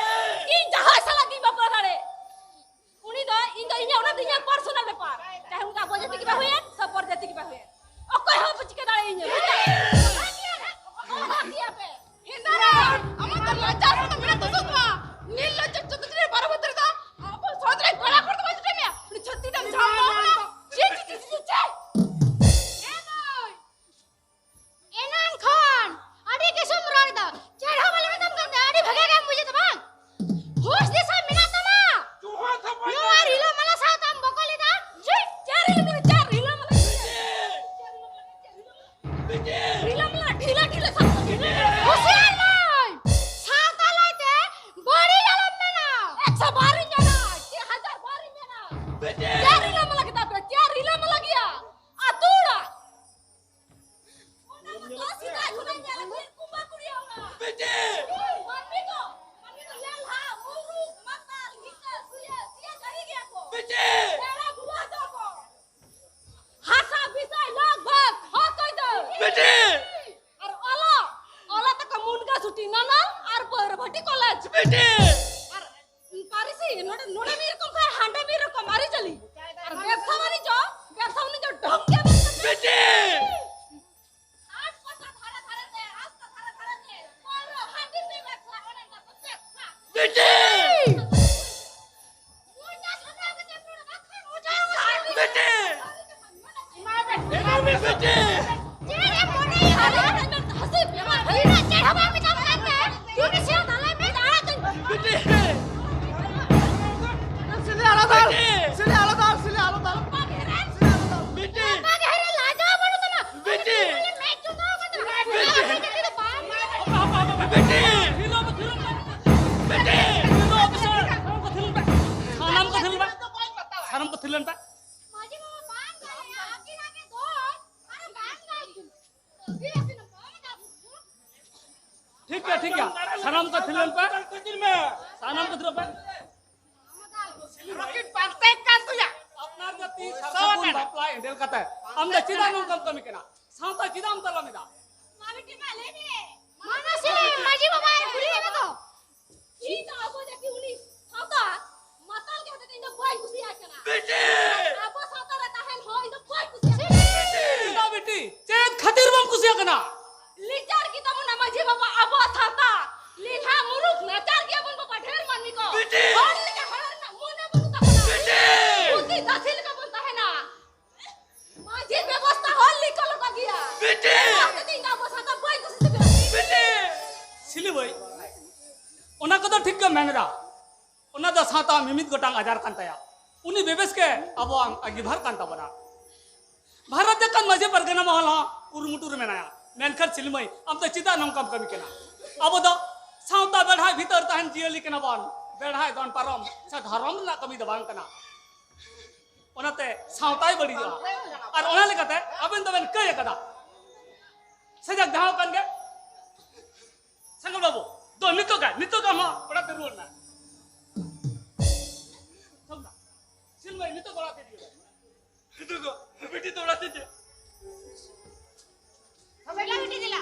ᱤᱧ ᱡᱟᱦᱟᱸᱭ ᱥᱟᱞᱟᱜ ᱜᱤᱧ ᱵᱟᱯᱞᱟ ᱫᱟᱲᱮ᱾ ᱩᱱᱤ ᱫᱚ, ᱤᱧ ᱫᱚ ᱤᱧᱟᱹᱜ, ᱚᱱᱟ ᱫᱚ ᱤᱧᱟᱹᱜ personal ᱵᱮᱯᱟᱨ᱾ ᱪᱟᱦᱮ ᱩᱱᱤ ᱫᱚ ᱟᱵᱚ ᱡᱟᱹᱛᱤ ᱜᱮ ᱵᱟᱭ ᱦᱩᱭᱮᱱ, ᱥᱮ ᱯᱚᱨ ᱡᱟᱹᱛᱤ ᱜᱮ ᱵᱟᱭ ᱦᱩᱭᱮᱱ᱾ ᱚᱠᱚᱭ ᱦᱚᱸ ᱵᱟᱹᱪᱤ ᱠᱮᱫᱟ ᱤᱧ᱾ ᱵᱩᱡᱷᱟᱹᱣ? ᱚᱦᱚ ᱠᱮᱭᱟ ᱯᱮ᱾ ᱦᱮᱸᱫᱟᱨᱟ, ᱟᱢᱟᱜ ᱫᱚ ᱞᱟᱡᱟᱣ ᱥᱟᱱᱟ ᱢᱮᱱᱟᱜ ᱛᱟᱢᱟ ᱥᱮ ᱵᱟᱝ? ᱱᱤᱞ ᱞᱚᱡᱡᱟ ᱪᱚᱫᱽᱫᱚ ᱫᱤᱱ ᱵᱟᱨᱚ ᱵᱚᱪᱷᱚᱨ ᱫᱚ ᱟᱵᱚ ᱥᱚᱢᱟᱡᱽ ᱨᱮᱱ ᱠᱚᱲᱟ ᱦᱚᱲ ᱫᱚ ᱵᱟᱭ ᱡᱩᱴᱟᱹ ᱢᱮᱭᱟ᱾ ᱩᱱᱤ ᱪᱷᱟᱹᱛᱤᱠ ᱫᱚᱢ ᱡᱷᱟᱢ ᱵᱟᱲᱟ ᱠᱟᱱᱟ᱾ ᱪᱤ, ᱪᱤ, ᱪᱤ, ᱪᱤ, ᱪᱤ᱾ ᱮ ᱢᱟᱹᱭ, ᱮᱱᱟᱝ ᱠᱷᱚᱱ ᱟᱹᱰᱤ ᱠᱤᱪᱷᱩᱢ ᱨᱚᱲ ᱮᱫᱟ᱾ ᱪᱮᱫ ᱦᱚᱸ ᱵᱟᱞᱮ ᱢᱮᱛᱟᱢ ᱠᱟᱱ ᱛᱟᱦᱮᱸ, ᱟᱹᱰᱤ ᱵᱷᱟᱜᱮ ᱵᱷᱟᱜᱮᱢ ᱵᱩᱡᱮᱫ ᱵᱟᱝ? ᱦᱩᱥ ᱫᱤᱥᱟᱹ ᱢᱮᱱᱟᱜ ᱛᱟᱢᱟ? ᱱᱚᱣᱟ ᱨᱤᱞᱟᱹᱢᱟᱞᱟ ᱥᱟᱶ ᱛᱟᱢ ᱵᱚᱠᱚᱞ ᱮᱫᱟ᱾ ᱪᱤ, ᱪᱮᱫ ᱨᱤᱞᱟᱹᱢᱟᱞᱟ, ᱪᱮᱫ ᱨᱤᱞᱟᱹᱢᱟᱞᱟ? ᱵᱤᱴᱤ! ᱨᱤᱞᱟᱹᱢᱟᱞᱟ ᱰᱷᱤᱞᱟᱹ ᱰᱷᱤᱞᱟᱹ ᱥᱟᱵ ᱠᱟᱜ ᱢᱮ᱾ ᱦᱩᱥᱤᱭᱟᱨ ᱱᱟᱭ! ᱥᱟᱶᱛᱟ ᱞᱟᱹᱭᱛᱮ ᱵᱟᱹᱲᱤᱡ ᱟᱞᱚᱢ ᱢᱮᱱᱟ᱾ ᱮᱠᱥᱚ ᱵᱟᱨ ᱤᱧ ᱢᱮᱱᱟ, ᱪᱮᱫ ᱦᱟᱡᱟᱨ ᱵᱟᱨ ᱤᱧ ᱢᱮᱱᱟ᱾ ᱵᱤᱴᱤ! ᱪᱮᱫ ᱨᱤᱞᱟᱹᱢᱟᱞᱟ ᱜᱮᱛᱟ ᱯᱮ? ᱪᱮᱫ ᱨᱤᱞᱟᱹᱢᱟᱞᱟ ᱜᱮᱭᱟ? ᱟᱹᱛᱩ ᱚᱲᱟᱜ᱾ ᱚᱱᱟ ᱠᱚᱫᱚ ᱥᱮᱫᱟᱭ ᱠᱷᱚᱱᱟᱜ ᱧᱮᱞ ᱟᱹᱜᱩᱭᱮᱫ ᱠᱚ ᱵᱟᱠᱚ ᱨᱮᱭᱟᱜ ᱚᱲᱟᱜ᱾ ᱵᱤᱴᱤ! ᱢᱟᱹᱱᱢᱤ ᱠᱚ, ᱢᱟᱹᱱᱢᱤ ᱠᱚ ᱞᱮᱞᱦᱟ, ᱢᱩᱨᱩᱠ, ᱢᱟᱛᱟᱞ, ᱦᱤᱥᱟᱹ, ᱥᱩᱭᱟᱹ, ᱥᱤᱭᱟᱹ ᱡᱟᱹᱨᱤ ᱜᱮᱭᱟ ᱠᱚ᱾ ᱵᱤᱴᱤ! ᱯᱮᱲᱟ ᱵᱩᱨᱩ ᱦᱚᱪᱚ ᱠᱚ᱾ ᱦᱟᱥᱟ ᱵᱤᱥᱟᱭ ᱞᱚᱜᱽ ᱵᱷᱚᱜᱽ ᱦᱚᱠ ᱟᱹᱭᱫᱟᱹᱨ᱾ ᱵᱤᱴᱤ! ᱟᱨ ᱚᱞᱚᱜ, ᱚᱞᱚᱜ ᱛᱟᱠᱚ ᱢᱩᱱᱜᱟᱹ ᱥᱩᱴᱤ ᱱᱚᱱᱚᱞ ᱟᱨ ᱵᱟᱹᱨᱵᱷᱟᱹᱴᱤ ᱠᱚᱞᱮᱡᱽ᱾ ᱵᱤᱴᱤ! ᱟᱨ ᱯᱟᱹᱨᱥᱤ, ᱱᱚᱰᱮ, ᱱᱚᱰᱮ ᱢᱤᱫ ᱨᱚᱠᱚᱢ ᱠᱷᱟᱱ ᱦᱟᱸᱰᱮ ᱢᱤᱫ ᱨᱚᱠᱚᱢ᱾ ᱟᱹᱨᱤᱪᱟᱹᱞᱤ ᱟᱨ ᱵᱮᱵᱽᱥᱟ ᱵᱟᱹᱱᱤᱡᱽ, ᱵᱮᱵᱽᱥᱟ ᱵᱟᱹᱱᱤᱡᱽ ᱰᱷᱚᱝᱜᱮ ᱵᱮᱵᱽᱥᱟ᱾ ᱵᱤᱴᱤ! ᱦᱟᱴ ᱯᱟᱛᱟ ᱫᱷᱟᱨᱮ ᱫᱷᱟᱨᱮ ᱛᱮ, ᱨᱟᱥᱛᱟ ᱫᱷᱟᱨᱮ ᱫᱷᱟᱨᱮ ᱛᱮ, ᱯᱟᱹᱣᱨᱟᱹ ᱦᱟᱺᱰᱤ ᱯᱮ ᱵᱮᱵᱽᱥᱟ, ᱚᱱᱟ ᱨᱮᱱᱟᱜ ᱫᱚ ᱵᱮᱵᱽᱥᱟ᱾ ᱵᱤᱴᱤ! ᱵᱤᱴᱤ! ᱮᱢᱟ ᱢᱮ ᱵᱤᱴᱤ! ᱪᱮᱫ ᱮᱢ ᱢᱚᱱᱮᱭᱟ? ᱦᱟᱹᱥᱩᱭ ᱯᱮ, ᱢᱟ ᱦᱩᱭᱱᱟ, ᱪᱮᱫ ᱦᱚᱸ ᱵᱟᱝ ᱢᱮᱛᱟᱢ ᱠᱟᱱ ᱛᱮ᱾ ᱡᱩᱫᱤ ᱥᱮ ᱫᱟᱞᱟᱭ ᱢᱮ, ᱫᱟᱞᱟᱭ ᱢᱮ᱾ ᱵᱤᱴᱤ! ᱥᱤᱞᱤ ᱟᱞᱚ ᱫᱟᱞ! ᱵᱤᱴᱤ! ᱥᱤᱞᱤ ᱟᱞᱚ ᱫᱟᱞ, ᱥᱤᱞᱤ ᱟᱞᱚ ᱫᱟᱞ! ᱵᱤᱴᱤ! ᱵᱟᱜᱮ ᱦᱟᱨᱮ ᱞᱟᱡᱟᱣ ᱵᱟᱹᱱᱩᱜ ᱛᱟᱢᱟ᱾ ᱵᱤᱴᱤ! ᱢᱮᱫ ᱪᱩᱸᱫᱟᱹ ᱠᱟᱛᱮ ᱵᱤᱴᱤ! ᱵᱤᱴᱤ! ᱵᱤᱴᱤ! ᱥᱟᱱᱟᱢ ᱠᱚ ᱛᱷᱤᱨ ᱞᱮᱱ ᱯᱮ᱾ ᱥᱟᱱᱟᱢ ᱠᱚ ᱛᱷᱤᱨ ᱞᱮᱱ ᱯᱮ᱾ ᱥᱟᱱᱟᱢ ᱠᱚ ᱛᱷᱤᱨ ᱞᱮᱱ ᱯᱮ᱾ ᱢᱟᱹᱡᱷᱤ ᱵᱟᱵᱟ ᱵᱟᱝ ᱜᱟᱱᱚᱜᱼᱟ, ᱟᱹᱠᱤᱱ ᱟᱹᱠᱤᱱ ᱫᱚ ᱟᱨ ᱵᱟᱝ ᱜᱟᱱᱚᱜᱼᱟ᱾ ᱴᱷᱤᱠ ᱜᱮᱭᱟ, ᱴᱷᱤᱠ ᱜᱮᱭᱟ᱾ ᱥᱟᱱᱟᱢ ᱠᱚ ᱛᱷᱤᱨ ᱞᱮᱱ ᱯᱮ᱾ ᱥᱟᱱᱟᱢ ᱠᱚ ᱛᱷᱤᱨ ᱯᱮ᱾ ᱟᱹᱠᱤᱱ ᱯᱟᱱᱛᱮ ᱠᱟᱱ ᱛᱩᱭᱟ᱾ ᱟᱯᱱᱟᱨ ᱡᱟᱹᱛᱤ ᱥᱟᱨ ᱥᱟᱹᱜᱩᱱ ᱵᱟᱯᱞᱟ ᱮᱸᱰᱮᱞ ᱠᱟᱛᱮ ᱟᱢ ᱫᱚ ᱪᱮᱫᱟᱜ ᱱᱚᱝᱠᱟᱢ ᱠᱟᱹᱢᱤ ᱠᱟᱱᱟ? ᱥᱟᱶᱛᱟ ᱪᱮᱫᱟᱜ ᱮᱢ ᱛᱟᱞᱟᱢ ᱮᱫᱟ? ᱢᱟ ᱢᱤᱫᱴᱮᱱ ᱢᱟ ᱞᱟᱹᱭ ᱢᱮ᱾ ᱢᱟ ᱢᱟᱥᱮ ᱢᱟᱹᱡᱷᱤ ᱵᱟᱵᱟᱭ ᱠᱩᱞᱤᱭᱮ ᱢᱮ ᱫᱚ᱾ ᱤᱧ ᱫᱚ ᱟᱵᱚ ᱡᱟᱹᱛᱤ ᱩᱱᱤ ᱥᱟᱶᱛᱟ ᱢᱟᱛᱟᱞ ᱜᱮ ᱦᱚᱛᱮᱛᱮ ᱤᱧ ᱫᱚ ᱵᱟᱹᱧ ᱠᱩᱥᱤᱭᱟᱭ ᱠᱟᱱᱟ᱾ ᱵᱤᱴᱤ! ᱟᱵᱚ ᱥᱟᱶᱛᱟ ᱨᱮ ᱛᱟᱦᱮᱱ ᱦᱚᱸ ᱤᱧ ᱫᱚ ᱵᱟᱹᱧ ᱠᱩᱥᱤᱭᱟᱭ ᱠᱟᱱᱟ᱾ ᱪᱮᱫᱟᱜ ᱵᱤᱴᱤ? ᱪᱮᱫ ᱠᱷᱟᱹᱛᱤᱨ ᱵᱟᱢ ᱠᱩᱥᱤᱭᱟᱜ ᱠᱟᱱᱟ? ᱞᱤᱪᱟᱨ ᱜᱮ ᱛᱟᱵᱚᱱᱟ ᱢᱟᱹᱡᱷᱤ ᱵᱟᱵᱟ ᱟᱵᱚᱣᱟᱜ ᱥᱟᱶᱛᱟ᱾ ᱞᱮᱞᱦᱟ ᱢᱩᱨᱩᱠ ᱱᱟᱪᱟᱨ ᱜᱮᱭᱟᱵᱚᱱ ᱵᱟᱵᱟ, ᱰᱷᱮᱨ ᱢᱟᱹᱱᱢᱤ ᱠᱚ᱾ ᱵᱤᱴᱤ! ᱦᱚᱲ ᱞᱮᱠᱟ ᱦᱚᱲ ᱨᱮᱱᱟᱜ ᱢᱚᱱᱮ ᱵᱟᱹᱱᱩᱜ ᱛᱟᱵᱚᱱᱟ᱾ ᱵᱤᱴᱤ! ᱯᱩᱛᱤ ᱫᱟᱥᱤ ᱞᱮᱠᱟ ᱵᱚᱱ ᱛᱟᱦᱮᱱᱟ᱾ ᱢᱟᱹᱡᱷᱤ ᱵᱮᱵᱚᱥᱛᱷᱟ ᱦᱚᱲ ᱞᱮᱠᱟ ᱞᱮᱠᱟ ᱜᱮᱭᱟ᱾ ᱵᱤᱴᱤ! ᱚᱱᱟ ᱦᱚᱛᱮᱛᱮ ᱤᱧ ᱫᱚ ᱟᱵᱚ ᱥᱟᱶᱛᱟ ᱵᱟᱹᱧ ᱠᱩᱥᱤ ᱥᱤᱵᱤᱞᱟ᱾ ᱵᱤᱴᱤ! ᱥᱤᱞᱤ ᱵᱟᱹᱭ, ᱚᱱᱟ ᱠᱚᱫᱚ ᱴᱷᱤᱠ ᱜᱮᱢ ᱢᱮᱱ ᱮᱫᱟ᱾ ᱚᱱᱟ ᱫᱚ ᱥᱟᱶᱛᱟ ᱢᱤᱢᱤᱫ ᱜᱚᱴᱟᱝ ᱟᱡᱟᱨ ᱠᱟᱱ ᱛᱟᱭᱟ᱾ ᱩᱱᱤ ᱵᱮᱵᱮᱥ ᱜᱮ ᱟᱵᱚᱣᱟᱜ ᱟᱸᱜᱤᱵᱷᱟᱨ ᱠᱟᱱ ᱛᱟᱵᱚᱱᱟ᱾ ᱵᱷᱟᱨᱚᱛ ᱡᱟᱠᱟᱛ ᱢᱟᱹᱡᱷᱤ ᱯᱟᱨᱜᱟᱱᱟ ᱢᱚᱦᱚᱞ ᱦᱚᱸ ᱠᱩᱨᱩᱢᱩᱴᱩ ᱨᱮ ᱢᱮᱱᱟᱭᱟ᱾ ᱢᱮᱱᱠᱷᱟᱱ ᱥᱤᱞᱤ ᱢᱟᱹᱭ, ᱟᱢ ᱫᱚ ᱪᱮᱫᱟᱜ ᱱᱚᱝᱠᱟᱢ ᱠᱟᱹᱢᱤ ᱠᱟᱱᱟ? ᱟᱵᱚ ᱫᱚ ᱥᱟᱶᱛᱟ ᱵᱮᱲᱦᱟᱭ ᱵᱷᱤᱛᱟᱹᱨ ᱛᱟᱦᱮᱱ ᱡᱤᱭᱟᱹᱞᱤ ᱠᱟᱱᱟ ᱵᱚᱱ᱾ ᱵᱮᱲᱦᱟᱭ ᱫᱚᱱ ᱯᱟᱨᱚᱢ ᱥᱮ ᱫᱷᱚᱨᱚᱢ ᱨᱮᱱᱟᱜ ᱠᱟᱹᱢᱤ ᱫᱚ ᱵᱟᱝ ᱠᱟᱱᱟ᱾ ᱚᱱᱟᱛᱮ ᱥᱟᱶᱛᱟᱭ ᱵᱟᱹᱲᱤᱡᱚᱜᱼᱟ᱾ ᱟᱨ ᱚᱱᱟ ᱞᱮᱠᱟᱛᱮ ᱟᱵᱮᱱ ᱫᱚᱵᱮᱱ ᱠᱟᱹᱭ ᱟᱠᱟᱫᱟ᱾ ᱥᱮ ᱡᱟᱠ, ᱡᱟᱦᱟᱸ ᱠᱟᱱ ᱜᱮ, ᱥᱮᱸᱜᱮᱞ ᱵᱟᱹᱵᱩ, ᱫᱚ ᱱᱤᱛᱚᱜ ᱜᱮ, ᱱᱤᱛᱚᱜ ᱜᱮ ᱟᱢᱟᱜ ᱚᱲᱟᱜ ᱛᱮ ᱨᱩᱣᱟᱹᱲ ᱢᱮ᱾ ᱥᱤᱞᱢᱟᱹᱭ, ᱱᱤᱛᱚᱜ ᱚᱲᱟᱜ ᱛᱮ ᱤᱫᱤ ᱜᱚᱫ ᱢᱮ᱾ ᱱᱤᱛᱚᱜ ᱜᱮ, ᱵᱤᱴᱤ ᱫᱚ ᱚᱲᱟᱜ ᱛᱮ ᱤᱫᱤ᱾ ᱫᱮᱞᱟ ᱵᱤᱴᱤ, ᱫᱮᱞᱟ᱾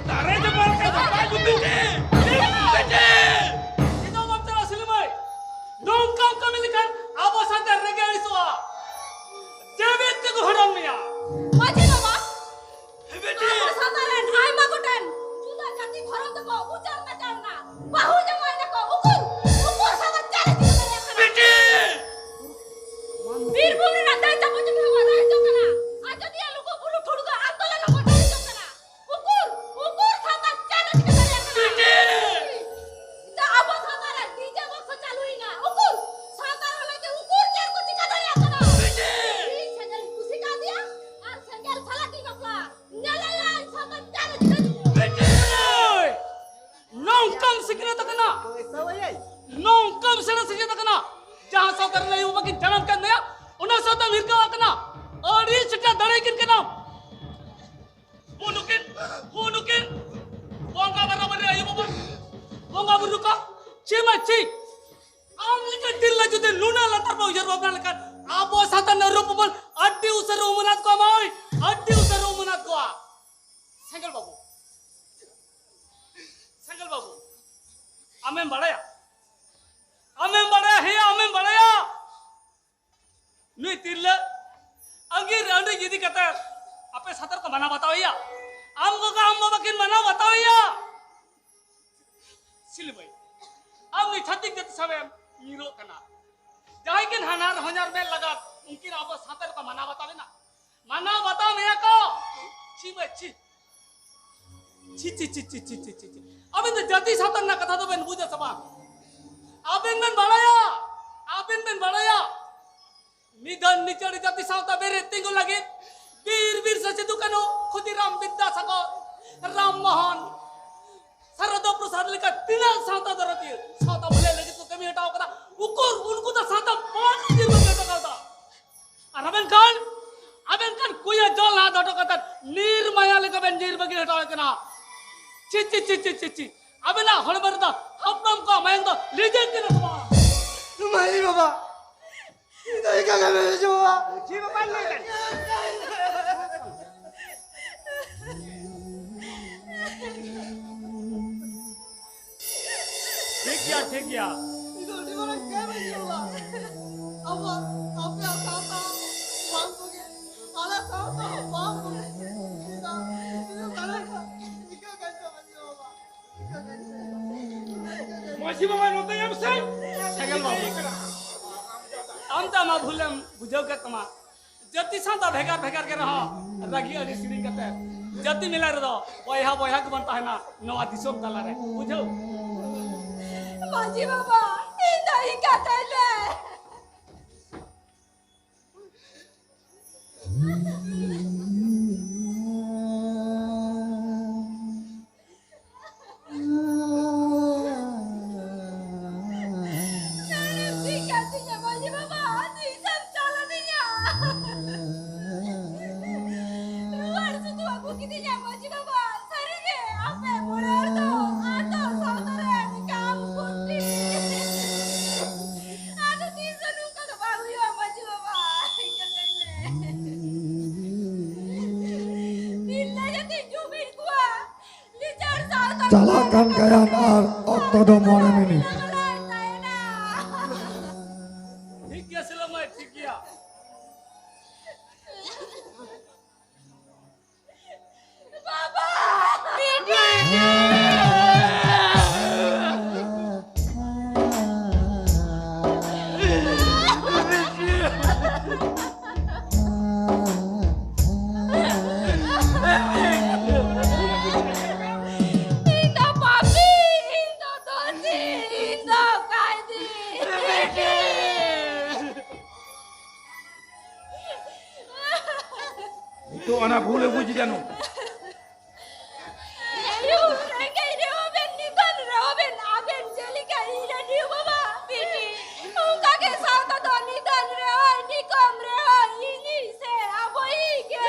ᱫᱟᱨᱮ ᱡᱟᱵᱟᱞ ᱠᱟ ᱵᱟᱯᱞᱟ ᱡᱩᱛᱤ ᱛᱮ᱾ ᱵᱤᱴᱤ! ᱪᱮᱫᱟᱜ ᱵᱟᱢ ᱪᱟᱞᱟᱜᱼᱟ, ᱥᱤᱞᱢᱟᱹᱭ? ᱱᱚᱝᱠᱟᱢ ᱠᱟᱹᱢᱤ ᱞᱮᱠᱷᱟᱱ ᱥᱮᱪᱮᱫ ᱟᱠᱟᱱᱟ᱾ ᱱᱚᱝᱠᱟᱢ ᱥᱮᱬᱟ ᱥᱮᱪᱮᱫ ᱟᱠᱟᱱᱟ, ᱡᱟᱦᱟᱸ ᱥᱟᱶᱛᱟ ᱨᱮᱱ ᱟᱭᱳ ᱵᱟᱵᱟ ᱠᱤᱱ ᱡᱟᱱᱟᱢ ᱠᱟᱫ ᱢᱮᱭᱟ, ᱚᱱᱟ ᱥᱟᱶᱛᱟᱢ ᱦᱤᱨᱠᱟᱹ ᱟᱠᱟᱱᱟ᱾ ᱟᱹᱰᱤ ᱥᱮᱴᱟ ᱫᱟᱲᱮ ᱠᱤᱱ ᱠᱟᱱᱟᱢ᱾ ᱦᱩ ᱱᱩᱠᱤᱱ, ᱦᱩ ᱱᱩᱠᱤᱱ ᱵᱚᱸᱜᱟ ᱵᱟᱨᱟᱵᱟᱨᱤ ᱟᱭᱳ ᱵᱟᱵᱟ, ᱵᱚᱸᱜᱟ ᱵᱩᱨᱩ ᱠᱚ ᱪᱮ ᱢᱟ ᱪᱮ᱾ ᱟᱢ ᱞᱮᱠᱟ ᱛᱤᱨᱞᱟᱹ ᱡᱩᱫᱤ ᱱᱩᱱᱟᱹᱜ ᱞᱟᱛᱟᱨ ᱯᱮ ᱩᱭᱦᱟᱹᱨ ᱵᱷᱟᱵᱽᱱᱟ ᱞᱮᱠᱷᱟᱱ, ᱟᱵᱚ ᱥᱟᱶᱛᱟ ᱨᱮᱱᱟᱜ ᱨᱩᱯ ᱵᱚᱱ ᱟᱹᱰᱤ ᱩᱥᱟᱹᱨᱟ ᱩᱢᱩᱱᱟᱫ ᱠᱚᱣᱟ ᱢᱟᱹᱭ, ᱟᱹᱰᱤ ᱩᱥᱟᱹᱨᱟ ᱩᱢᱩᱱᱟᱫ ᱠᱚᱣᱟ᱾ ᱥᱮᱸᱜᱮᱞ ᱵᱟᱹᱵᱩ, ᱥᱮᱸᱜᱮᱞ ᱵᱟᱹᱵᱩ, ᱟᱢᱮᱢ ᱵᱟᱲᱟᱭᱟ? ᱟᱢᱮᱢ ᱵᱟᱲᱟᱭᱟ? ᱦᱮᱸ, ᱟᱢᱮᱢ ᱵᱟᱲᱟᱭᱟ? ᱱᱩᱭ ᱛᱤᱨᱞᱟᱹ ᱟᱸᱜᱤᱨ ᱟᱹᱰᱤ ᱤᱫᱤ ᱠᱟᱛᱮ ᱟᱯᱮ ᱥᱟᱶᱛᱟ ᱨᱮᱠᱚ ᱢᱟᱱᱟᱣ ᱵᱟᱛᱟᱣᱮᱭᱟ᱾ ᱟᱢ ᱜᱚᱜᱚ, ᱟᱢ ᱵᱟᱵᱟ ᱠᱤᱱ ᱢᱟᱱᱟᱣ ᱵᱟᱛᱟᱣᱮᱭᱟ᱾ ᱥᱤᱞᱤ ᱢᱟᱹᱭ, ᱟᱢ ᱱᱩᱭ ᱪᱷᱟᱹᱛᱤᱠ ᱡᱟᱹᱛᱤ ᱥᱟᱶᱮᱢ ᱧᱤᱨᱚᱜ ᱠᱟᱱᱟ᱾ ᱡᱟᱦᱟᱸᱭ ᱠᱤᱱ ᱦᱟᱱᱦᱟᱨ ᱦᱚᱧᱦᱟᱨ ᱢᱮᱫ ᱞᱟᱜᱟᱫ, ᱩᱱᱠᱤᱱ ᱟᱵᱚ ᱥᱟᱶᱛᱟ ᱨᱮᱠᱚ ᱢᱟᱱᱟᱣ ᱵᱟᱛᱟᱣ ᱮᱱᱟ᱾ ᱢᱟᱱᱟᱣ ᱵᱟᱛᱟᱣ ᱢᱮᱭᱟ ᱠᱚ᱾ ᱪᱷᱤ ᱢᱟᱹᱭ, ᱪᱷᱤ᱾ ᱪᱷᱤ, ᱪᱷᱤ, ᱪᱷᱤ᱾ ᱟᱵᱮᱱ ᱫᱚ ᱡᱟᱹᱛᱤ ᱥᱟᱶᱛᱟ ᱨᱮᱱᱟᱜ ᱠᱟᱛᱷᱟ ᱫᱚᱵᱮᱱ ᱵᱩᱡᱟ ᱥᱮ ᱵᱟᱝ? ᱟᱵᱮᱱ ᱵᱮᱱ ᱵᱟᱲᱟᱭᱟ, ᱟᱵᱮᱱ ᱵᱮᱱ ᱵᱟᱲᱟᱭᱟ, ᱱᱤᱫᱷᱟᱹᱱ ᱱᱤᱪᱟᱹᱲ ᱡᱟᱹᱛᱤ ᱥᱟᱶᱛᱟ ᱵᱮᱨᱮᱫ ᱛᱤᱸᱜᱩ ᱞᱟᱹᱜᱤᱫ ᱵᱤᱨ ᱵᱤᱨᱥᱟ ᱥᱤᱫᱩ ᱠᱟᱹᱱᱦᱩ, ᱠᱷᱩᱫᱤᱨᱟᱢ ᱵᱤᱫᱽᱫᱟᱥᱟᱜᱚᱨ, ᱨᱟᱢ ᱢᱳᱦᱚᱱ, ᱥᱟᱨᱚᱫᱟ ᱯᱨᱚᱥᱟᱫᱽ ᱞᱮᱠᱟ ᱛᱤᱱᱟᱹᱜ ᱥᱟᱶᱛᱟ ᱫᱚᱨᱚᱫᱤᱭᱟᱹ ᱥᱟᱶᱛᱟ ᱵᱷᱟᱹᱞᱟᱹᱭ ᱞᱟᱹᱜᱤᱫ ᱠᱚ ᱠᱟᱹᱢᱤ ᱦᱚᱴᱚ ᱟᱠᱟᱫᱟ᱾ ᱩᱠᱩᱨ ᱩᱱᱠᱩ ᱫᱚ ᱥᱟᱶᱛᱟ ᱵᱟᱝ ᱧᱤᱨ ᱵᱟᱹᱜᱤ ᱦᱚᱴᱚ ᱠᱟᱣᱫᱟ᱾ ᱟᱨ ᱟᱵᱮᱱ ᱠᱷᱟᱱ, ᱟᱵᱮᱱ ᱠᱷᱟᱱ ᱠᱩᱭᱟᱹ ᱡᱚᱞ ᱦᱟᱛ ᱦᱚᱴᱚ ᱠᱟᱛᱮ ᱱᱤᱨᱢᱟᱭᱟ ᱞᱮᱠᱟ ᱵᱮᱱ ᱧᱤᱨ ᱵᱟᱹᱜᱤ ᱦᱚᱴᱚ ᱟᱠᱟᱱᱟ᱾ ᱪᱷᱤ, ᱪᱷᱤ, ᱪᱷᱤ, ᱪᱷᱤ, ᱪᱷᱤ, ᱪᱷᱤ᱾ ᱟᱵᱮᱱᱟᱜ ᱦᱚᱲᱢᱚ ᱨᱮᱫᱚ ᱦᱟᱯᱲᱟᱢ ᱠᱚᱣᱟᱜ ᱢᱟᱭᱟᱝ ᱫᱚ ᱞᱤᱸᱡᱤᱱ ᱠᱟᱱᱟ ᱥᱮ ᱵᱟᱝ? ᱢᱟᱹᱭ ᱵᱟᱵᱟ, ᱤᱧ ᱫᱚ ᱤᱱᱠᱟᱹ ᱜᱮ ᱢᱮᱱ ᱦᱚᱪᱚᱣᱟ᱾ ᱪᱮᱫ ᱵᱟᱵᱟᱭ ᱞᱟᱹᱭ ᱫᱟ? ᱴᱷᱤᱠ ᱜᱮᱭᱟ, ᱴᱷᱤᱠ ᱜᱮᱭᱟ᱾ ᱤᱧ ᱫᱚ ᱟᱹᱰᱤ ᱢᱟᱨᱟᱝ ᱠᱮᱢ ᱤᱧ ᱧᱮᱞ ᱫᱟ᱾ ᱟᱵᱚᱣᱟᱜ, ᱟᱯᱮᱭᱟᱜ ᱥᱟᱶᱛᱟ ᱵᱟᱝ ᱵᱩᱜᱤ, ᱟᱞᱮ ᱥᱟᱶᱛᱟ ᱦᱚᱸ ᱵᱟᱝ ᱵᱩᱜᱤ᱾ ᱤᱧ ᱫᱚ, ᱤᱧ ᱫᱚ ᱵᱟᱲᱟᱭ ᱠᱟᱱᱟ, ᱤᱧ ᱫᱚ ᱵᱟᱲᱟᱭ ᱠᱟᱱᱟ᱾ ᱢᱟᱹᱡᱷᱤ ᱵᱟᱵᱟ, ᱱᱚᱛᱮ ᱭᱟᱢ ᱥᱮ? ᱥᱮᱸᱜᱮᱞ ᱵᱟᱹᱵᱩ, ᱟᱢ ᱫᱚ ᱟᱢᱟᱜ ᱵᱷᱩᱞᱮᱢ ᱵᱩᱡᱷᱟᱹᱣ ᱠᱮᱫ ᱛᱟᱢᱟ᱾ ᱡᱟᱹᱛᱤ ᱥᱟᱶᱛᱟ ᱵᱷᱮᱜᱟᱨ ᱵᱷᱮᱜᱟᱨ ᱜᱮ ᱨᱮᱦᱚᱸ, ᱨᱟᱹᱜᱤ ᱟᱹᱲᱤᱥ ᱦᱤᱲᱤᱧ ᱠᱟᱛᱮ, ᱡᱟᱹᱛᱤ ᱢᱮᱞᱟ ᱨᱮᱫᱚ ᱵᱚᱭᱦᱟ ᱵᱚᱭᱦᱟ ᱜᱮᱵᱚᱱ ᱛᱟᱦᱮᱱᱟ ᱱᱚᱣᱟ ᱫᱤᱥᱚᱢ ᱛᱟᱞᱟᱨᱮ, ᱵᱩᱡᱷᱟᱹᱣ? ᱢᱟᱹᱡᱷᱤ ᱵᱟᱵᱟ, ᱤᱧ ᱫᱚ ᱤᱧ ᱠᱟᱛᱷᱟᱧ ᱞᱟᱹᱭ᱾ ᱪᱟᱞᱟᱜ ᱠᱟᱱ ᱜᱟᱭᱟᱱ ᱟᱨ ᱚᱠᱛᱚ ᱫᱚ ᱢᱚᱬᱮ ᱢᱤᱱᱤᱴ᱾ ᱴᱷᱤᱠ ᱜᱮᱭᱟ ᱥᱤᱞᱟᱹ ᱢᱟᱹᱭ, ᱴᱷᱤᱠ ᱜᱮᱭᱟ᱾ ᱵᱟᱵᱟ! ᱵᱤᱴᱤ! ᱤᱧ ᱫᱚ ᱯᱟᱯᱤ, ᱤᱧ ᱫᱚ ᱫᱳᱥᱤ, ᱤᱧ ᱫᱚ ᱠᱟᱭᱫᱤ᱾ ᱱᱤᱛᱚᱜ ᱚᱱᱟ ᱵᱷᱩᱞᱮ ᱵᱩᱡᱽ ᱡᱟᱱᱚ᱾ ᱟᱭᱳ, ᱨᱮᱸᱜᱮᱡ ᱨᱮᱦᱚᱸ ᱵᱮᱱ, ᱱᱤᱫᱷᱟᱹᱱ ᱨᱮᱦᱚᱸ ᱵᱮᱱ, ᱟᱵᱮᱱ ᱪᱮᱫ ᱞᱮᱠᱟ ᱤᱧ ᱨᱮᱱ ᱟᱭᱳ ᱵᱟᱵᱟ ᱵᱤᱴᱤ, ᱚᱱᱠᱟ ᱜᱮ ᱥᱟᱶᱛᱟ ᱫᱚ ᱱᱤᱫᱷᱟᱹᱱ ᱨᱮᱦᱚᱸ, ᱱᱤᱠᱚᱢ ᱨᱮᱦᱚᱸ, ᱤᱧᱤᱡ ᱥᱮ ᱟᱵᱚᱭᱤᱡ ᱜᱮ᱾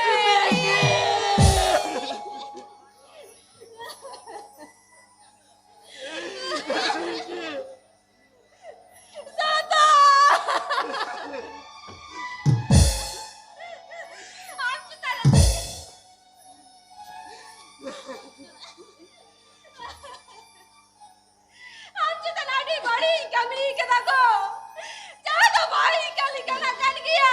ᱥᱟᱶᱛᱟ! ᱟᱢ ᱪᱮᱛᱟᱱ ᱨᱮ ᱟᱢ ᱪᱮᱛᱟᱱ ᱟᱹᱰᱤ ᱵᱟᱹᱲᱤᱡ ᱠᱟᱹᱢᱤ ᱠᱟᱫᱟ ᱠᱚ᱾ ᱡᱟᱦᱟᱸ ᱫᱚ ᱵᱟᱹᱲᱤᱡ ᱠᱟᱹᱢᱤ ᱠᱟᱱᱟ ᱠᱟᱱ ᱜᱮᱭᱟ᱾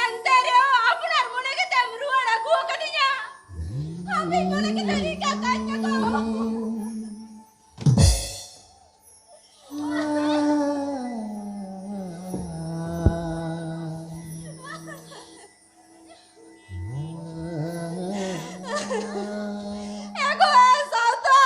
ᱮᱱᱛᱮ ᱨᱮᱦᱚᱸ ᱟᱯᱱᱟᱨ ᱢᱚᱱᱮ ᱠᱟᱛᱮᱢ ᱨᱩᱣᱟᱹᱲ ᱟᱹᱜᱩ ᱟᱠᱟᱫᱤᱧᱟ᱾ ᱟᱢᱤᱧ ᱢᱚᱱᱮ ᱠᱟᱛᱮ ᱤᱧ ᱠᱟᱛᱷᱟᱧ ᱠᱟᱫᱟ᱾ ᱮᱜᱳ ᱥᱟᱶᱛᱟ!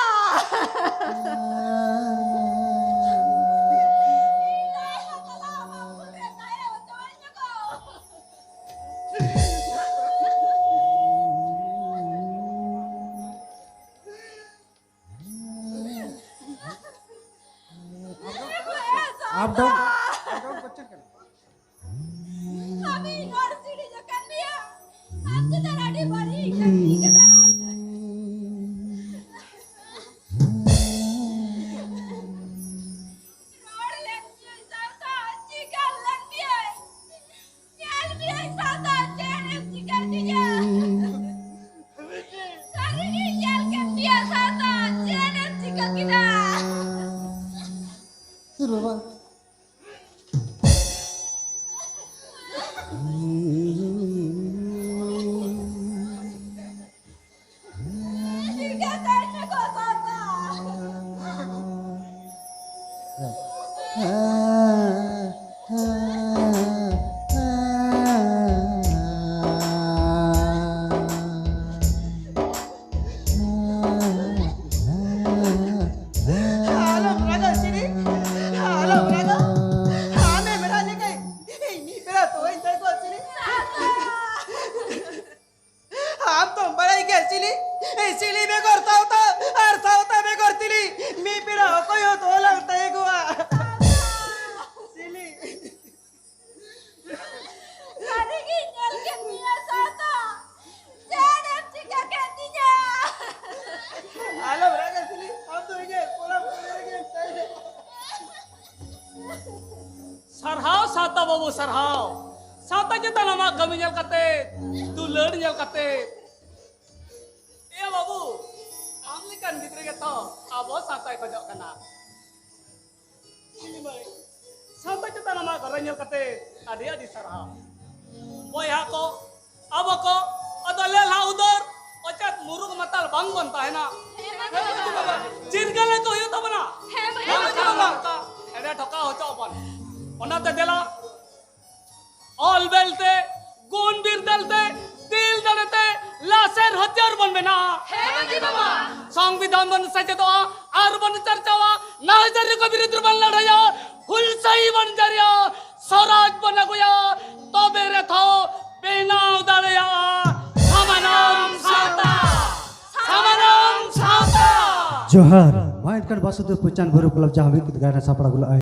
ᱮᱜᱳ ᱥᱟᱶᱛᱟ! ᱟᱢᱤᱡ ᱦᱚᱲ ᱥᱤᱲᱤ ᱡᱚᱠᱟᱱ ᱢᱮᱭᱟ, ᱟᱢ ᱪᱮᱛᱟᱱ ᱟᱹᱰᱤ ᱵᱟᱹᱲᱤᱡ ᱠᱟᱹᱢᱤ ᱠᱟᱫᱟ᱾ ᱨᱚᱲ ᱞᱮᱱ ᱢᱮᱭᱟᱭ ᱥᱟᱶᱛᱟ, ᱪᱤᱠᱟᱹ ᱞᱮᱱ ᱢᱮᱭᱟᱭ? ᱧᱮᱞ ᱢᱮᱭᱟᱭ ᱥᱟᱶᱛᱟ, ᱪᱮᱫ ᱮᱢ ᱪᱤᱠᱟᱹ ᱠᱮᱫᱟ? ᱥᱟᱹᱨᱤ ᱜᱮ ᱧᱮᱞ ᱠᱮᱫ ᱟᱞᱚᱢ ᱨᱟᱜᱟ ᱥᱤᱞᱤ, ᱟᱢ ᱫᱚ ᱤᱧᱟᱹᱜ ᱠᱚᱲᱟ ᱠᱚᱲᱟ ᱨᱮᱜᱮ ᱛᱟᱦᱮᱸ᱾ ᱥᱟᱨᱦᱟᱣ ᱥᱟᱶᱛᱟ ᱵᱟᱹᱵᱩ, ᱥᱟᱨᱦᱟᱣ᱾ ᱥᱟᱶᱛᱟ ᱪᱮᱛᱟᱱ ᱟᱢᱟᱜ ᱠᱟᱹᱢᱤ ᱧᱮᱞ ᱠᱟᱛᱮ, ᱫᱩᱞᱟᱹᱲ ᱧᱮᱞ ᱠᱟᱛᱮ᱾ ᱮᱭᱟ ᱵᱟᱹᱵᱩ, ᱟᱢ ᱞᱮᱠᱟᱱ ᱜᱤᱫᱽᱨᱟᱹ ᱜᱮᱛᱚ ᱟᱵᱚ ᱥᱟᱶᱛᱟᱭ ᱠᱷᱚᱡᱚᱜ ᱠᱟᱱᱟ᱾ ᱥᱟᱶᱛᱟ ᱪᱮᱛᱟᱱ ᱟᱢᱟᱜ ᱜᱚᱨᱚᱡᱽ ᱧᱮᱞ ᱠᱟᱛᱮ ᱟᱹᱰᱤ ᱟᱹᱰᱤ ᱥᱟᱨᱦᱟᱣ᱾ ᱵᱚᱭᱦᱟ ᱠᱚ, ᱟᱵᱚ ᱠᱚ ᱟᱫᱚ ᱞᱮᱞᱦᱟ ᱩᱫᱟᱹᱨ ᱚᱪᱮᱛ ᱢᱩᱨᱩᱠ ᱢᱟᱛᱟᱞ ᱵᱟᱝ ᱵᱚᱱ ᱛᱟᱦᱮᱱᱟ᱾ ᱪᱤᱨᱜᱟᱹᱞ ᱠᱚ ᱦᱩᱭᱩᱜ ᱛᱟᱵᱚᱱᱟ᱾ ᱦᱮᱸ, ᱵᱟᱹᱭ᱾ ᱮᱲᱮ ᱴᱷᱚᱠᱟᱣ ᱦᱚᱪᱚ ᱟᱵᱚᱱ᱾ ᱚᱱᱟᱛᱮ ᱫᱮᱞᱟ, ᱚᱞ ᱵᱮᱞ ᱛᱮ, ᱜᱩᱱ ᱵᱤᱨᱫᱟᱹᱞ ᱛᱮ, ᱫᱤᱞ ᱫᱟᱲᱮ ᱛᱮ, ᱞᱟᱥᱮᱨ ᱦᱚᱛᱭᱟᱨ ᱵᱚᱱ ᱵᱮᱱᱟᱣᱟ᱾ ᱦᱮᱸ ᱢᱟᱹᱡᱷᱤ ᱵᱟᱵᱟ᱾ ᱥᱚᱝᱵᱤᱫᱷᱟᱱ ᱵᱚᱱ ᱥᱮᱪᱮᱫᱚᱜᱼᱟ ᱟᱨ ᱵᱚᱱ ᱪᱟᱨᱪᱟᱣᱟ᱾ ᱱᱟᱦᱟᱪᱟᱨᱤ ᱠᱚ ᱵᱤᱨᱩᱫᱽ ᱨᱮᱵᱚᱱ ᱞᱟᱹᱲᱦᱟᱹᱭᱟ, ᱦᱩᱞᱥᱟᱹᱭ ᱵᱚᱱ ᱡᱟᱹᱨᱤᱭᱟ, ᱥᱚᱨᱟᱡᱽ ᱵᱚᱱ ᱟᱹᱜᱩᱭᱟ, ᱛᱚᱵᱮ ᱨᱮᱛᱷᱚ ᱵᱮᱱᱟᱣ ᱫᱟᱲᱮᱭᱟᱜᱼᱟ ᱥᱟᱢᱟᱱᱟᱢ ᱥᱟᱶᱛᱟ, ᱥᱟᱢᱟᱱᱟᱢ ᱥᱟᱶᱛᱟ᱾ ᱡᱚᱦᱟᱨ᱾ ᱢᱟ ᱮᱱᱠᱷᱟᱱ ᱵᱟᱥᱩᱫᱮᱵ ᱯᱚᱪᱟᱱ ᱵᱩᱨᱩ ᱠᱞᱟᱵᱽ ᱡᱟᱦᱟᱸ ᱢᱤᱫ ᱜᱟᱭᱟᱱ ᱥᱟᱯᱲᱟᱣ ᱜᱩᱞᱟᱹᱜᱼᱟ᱾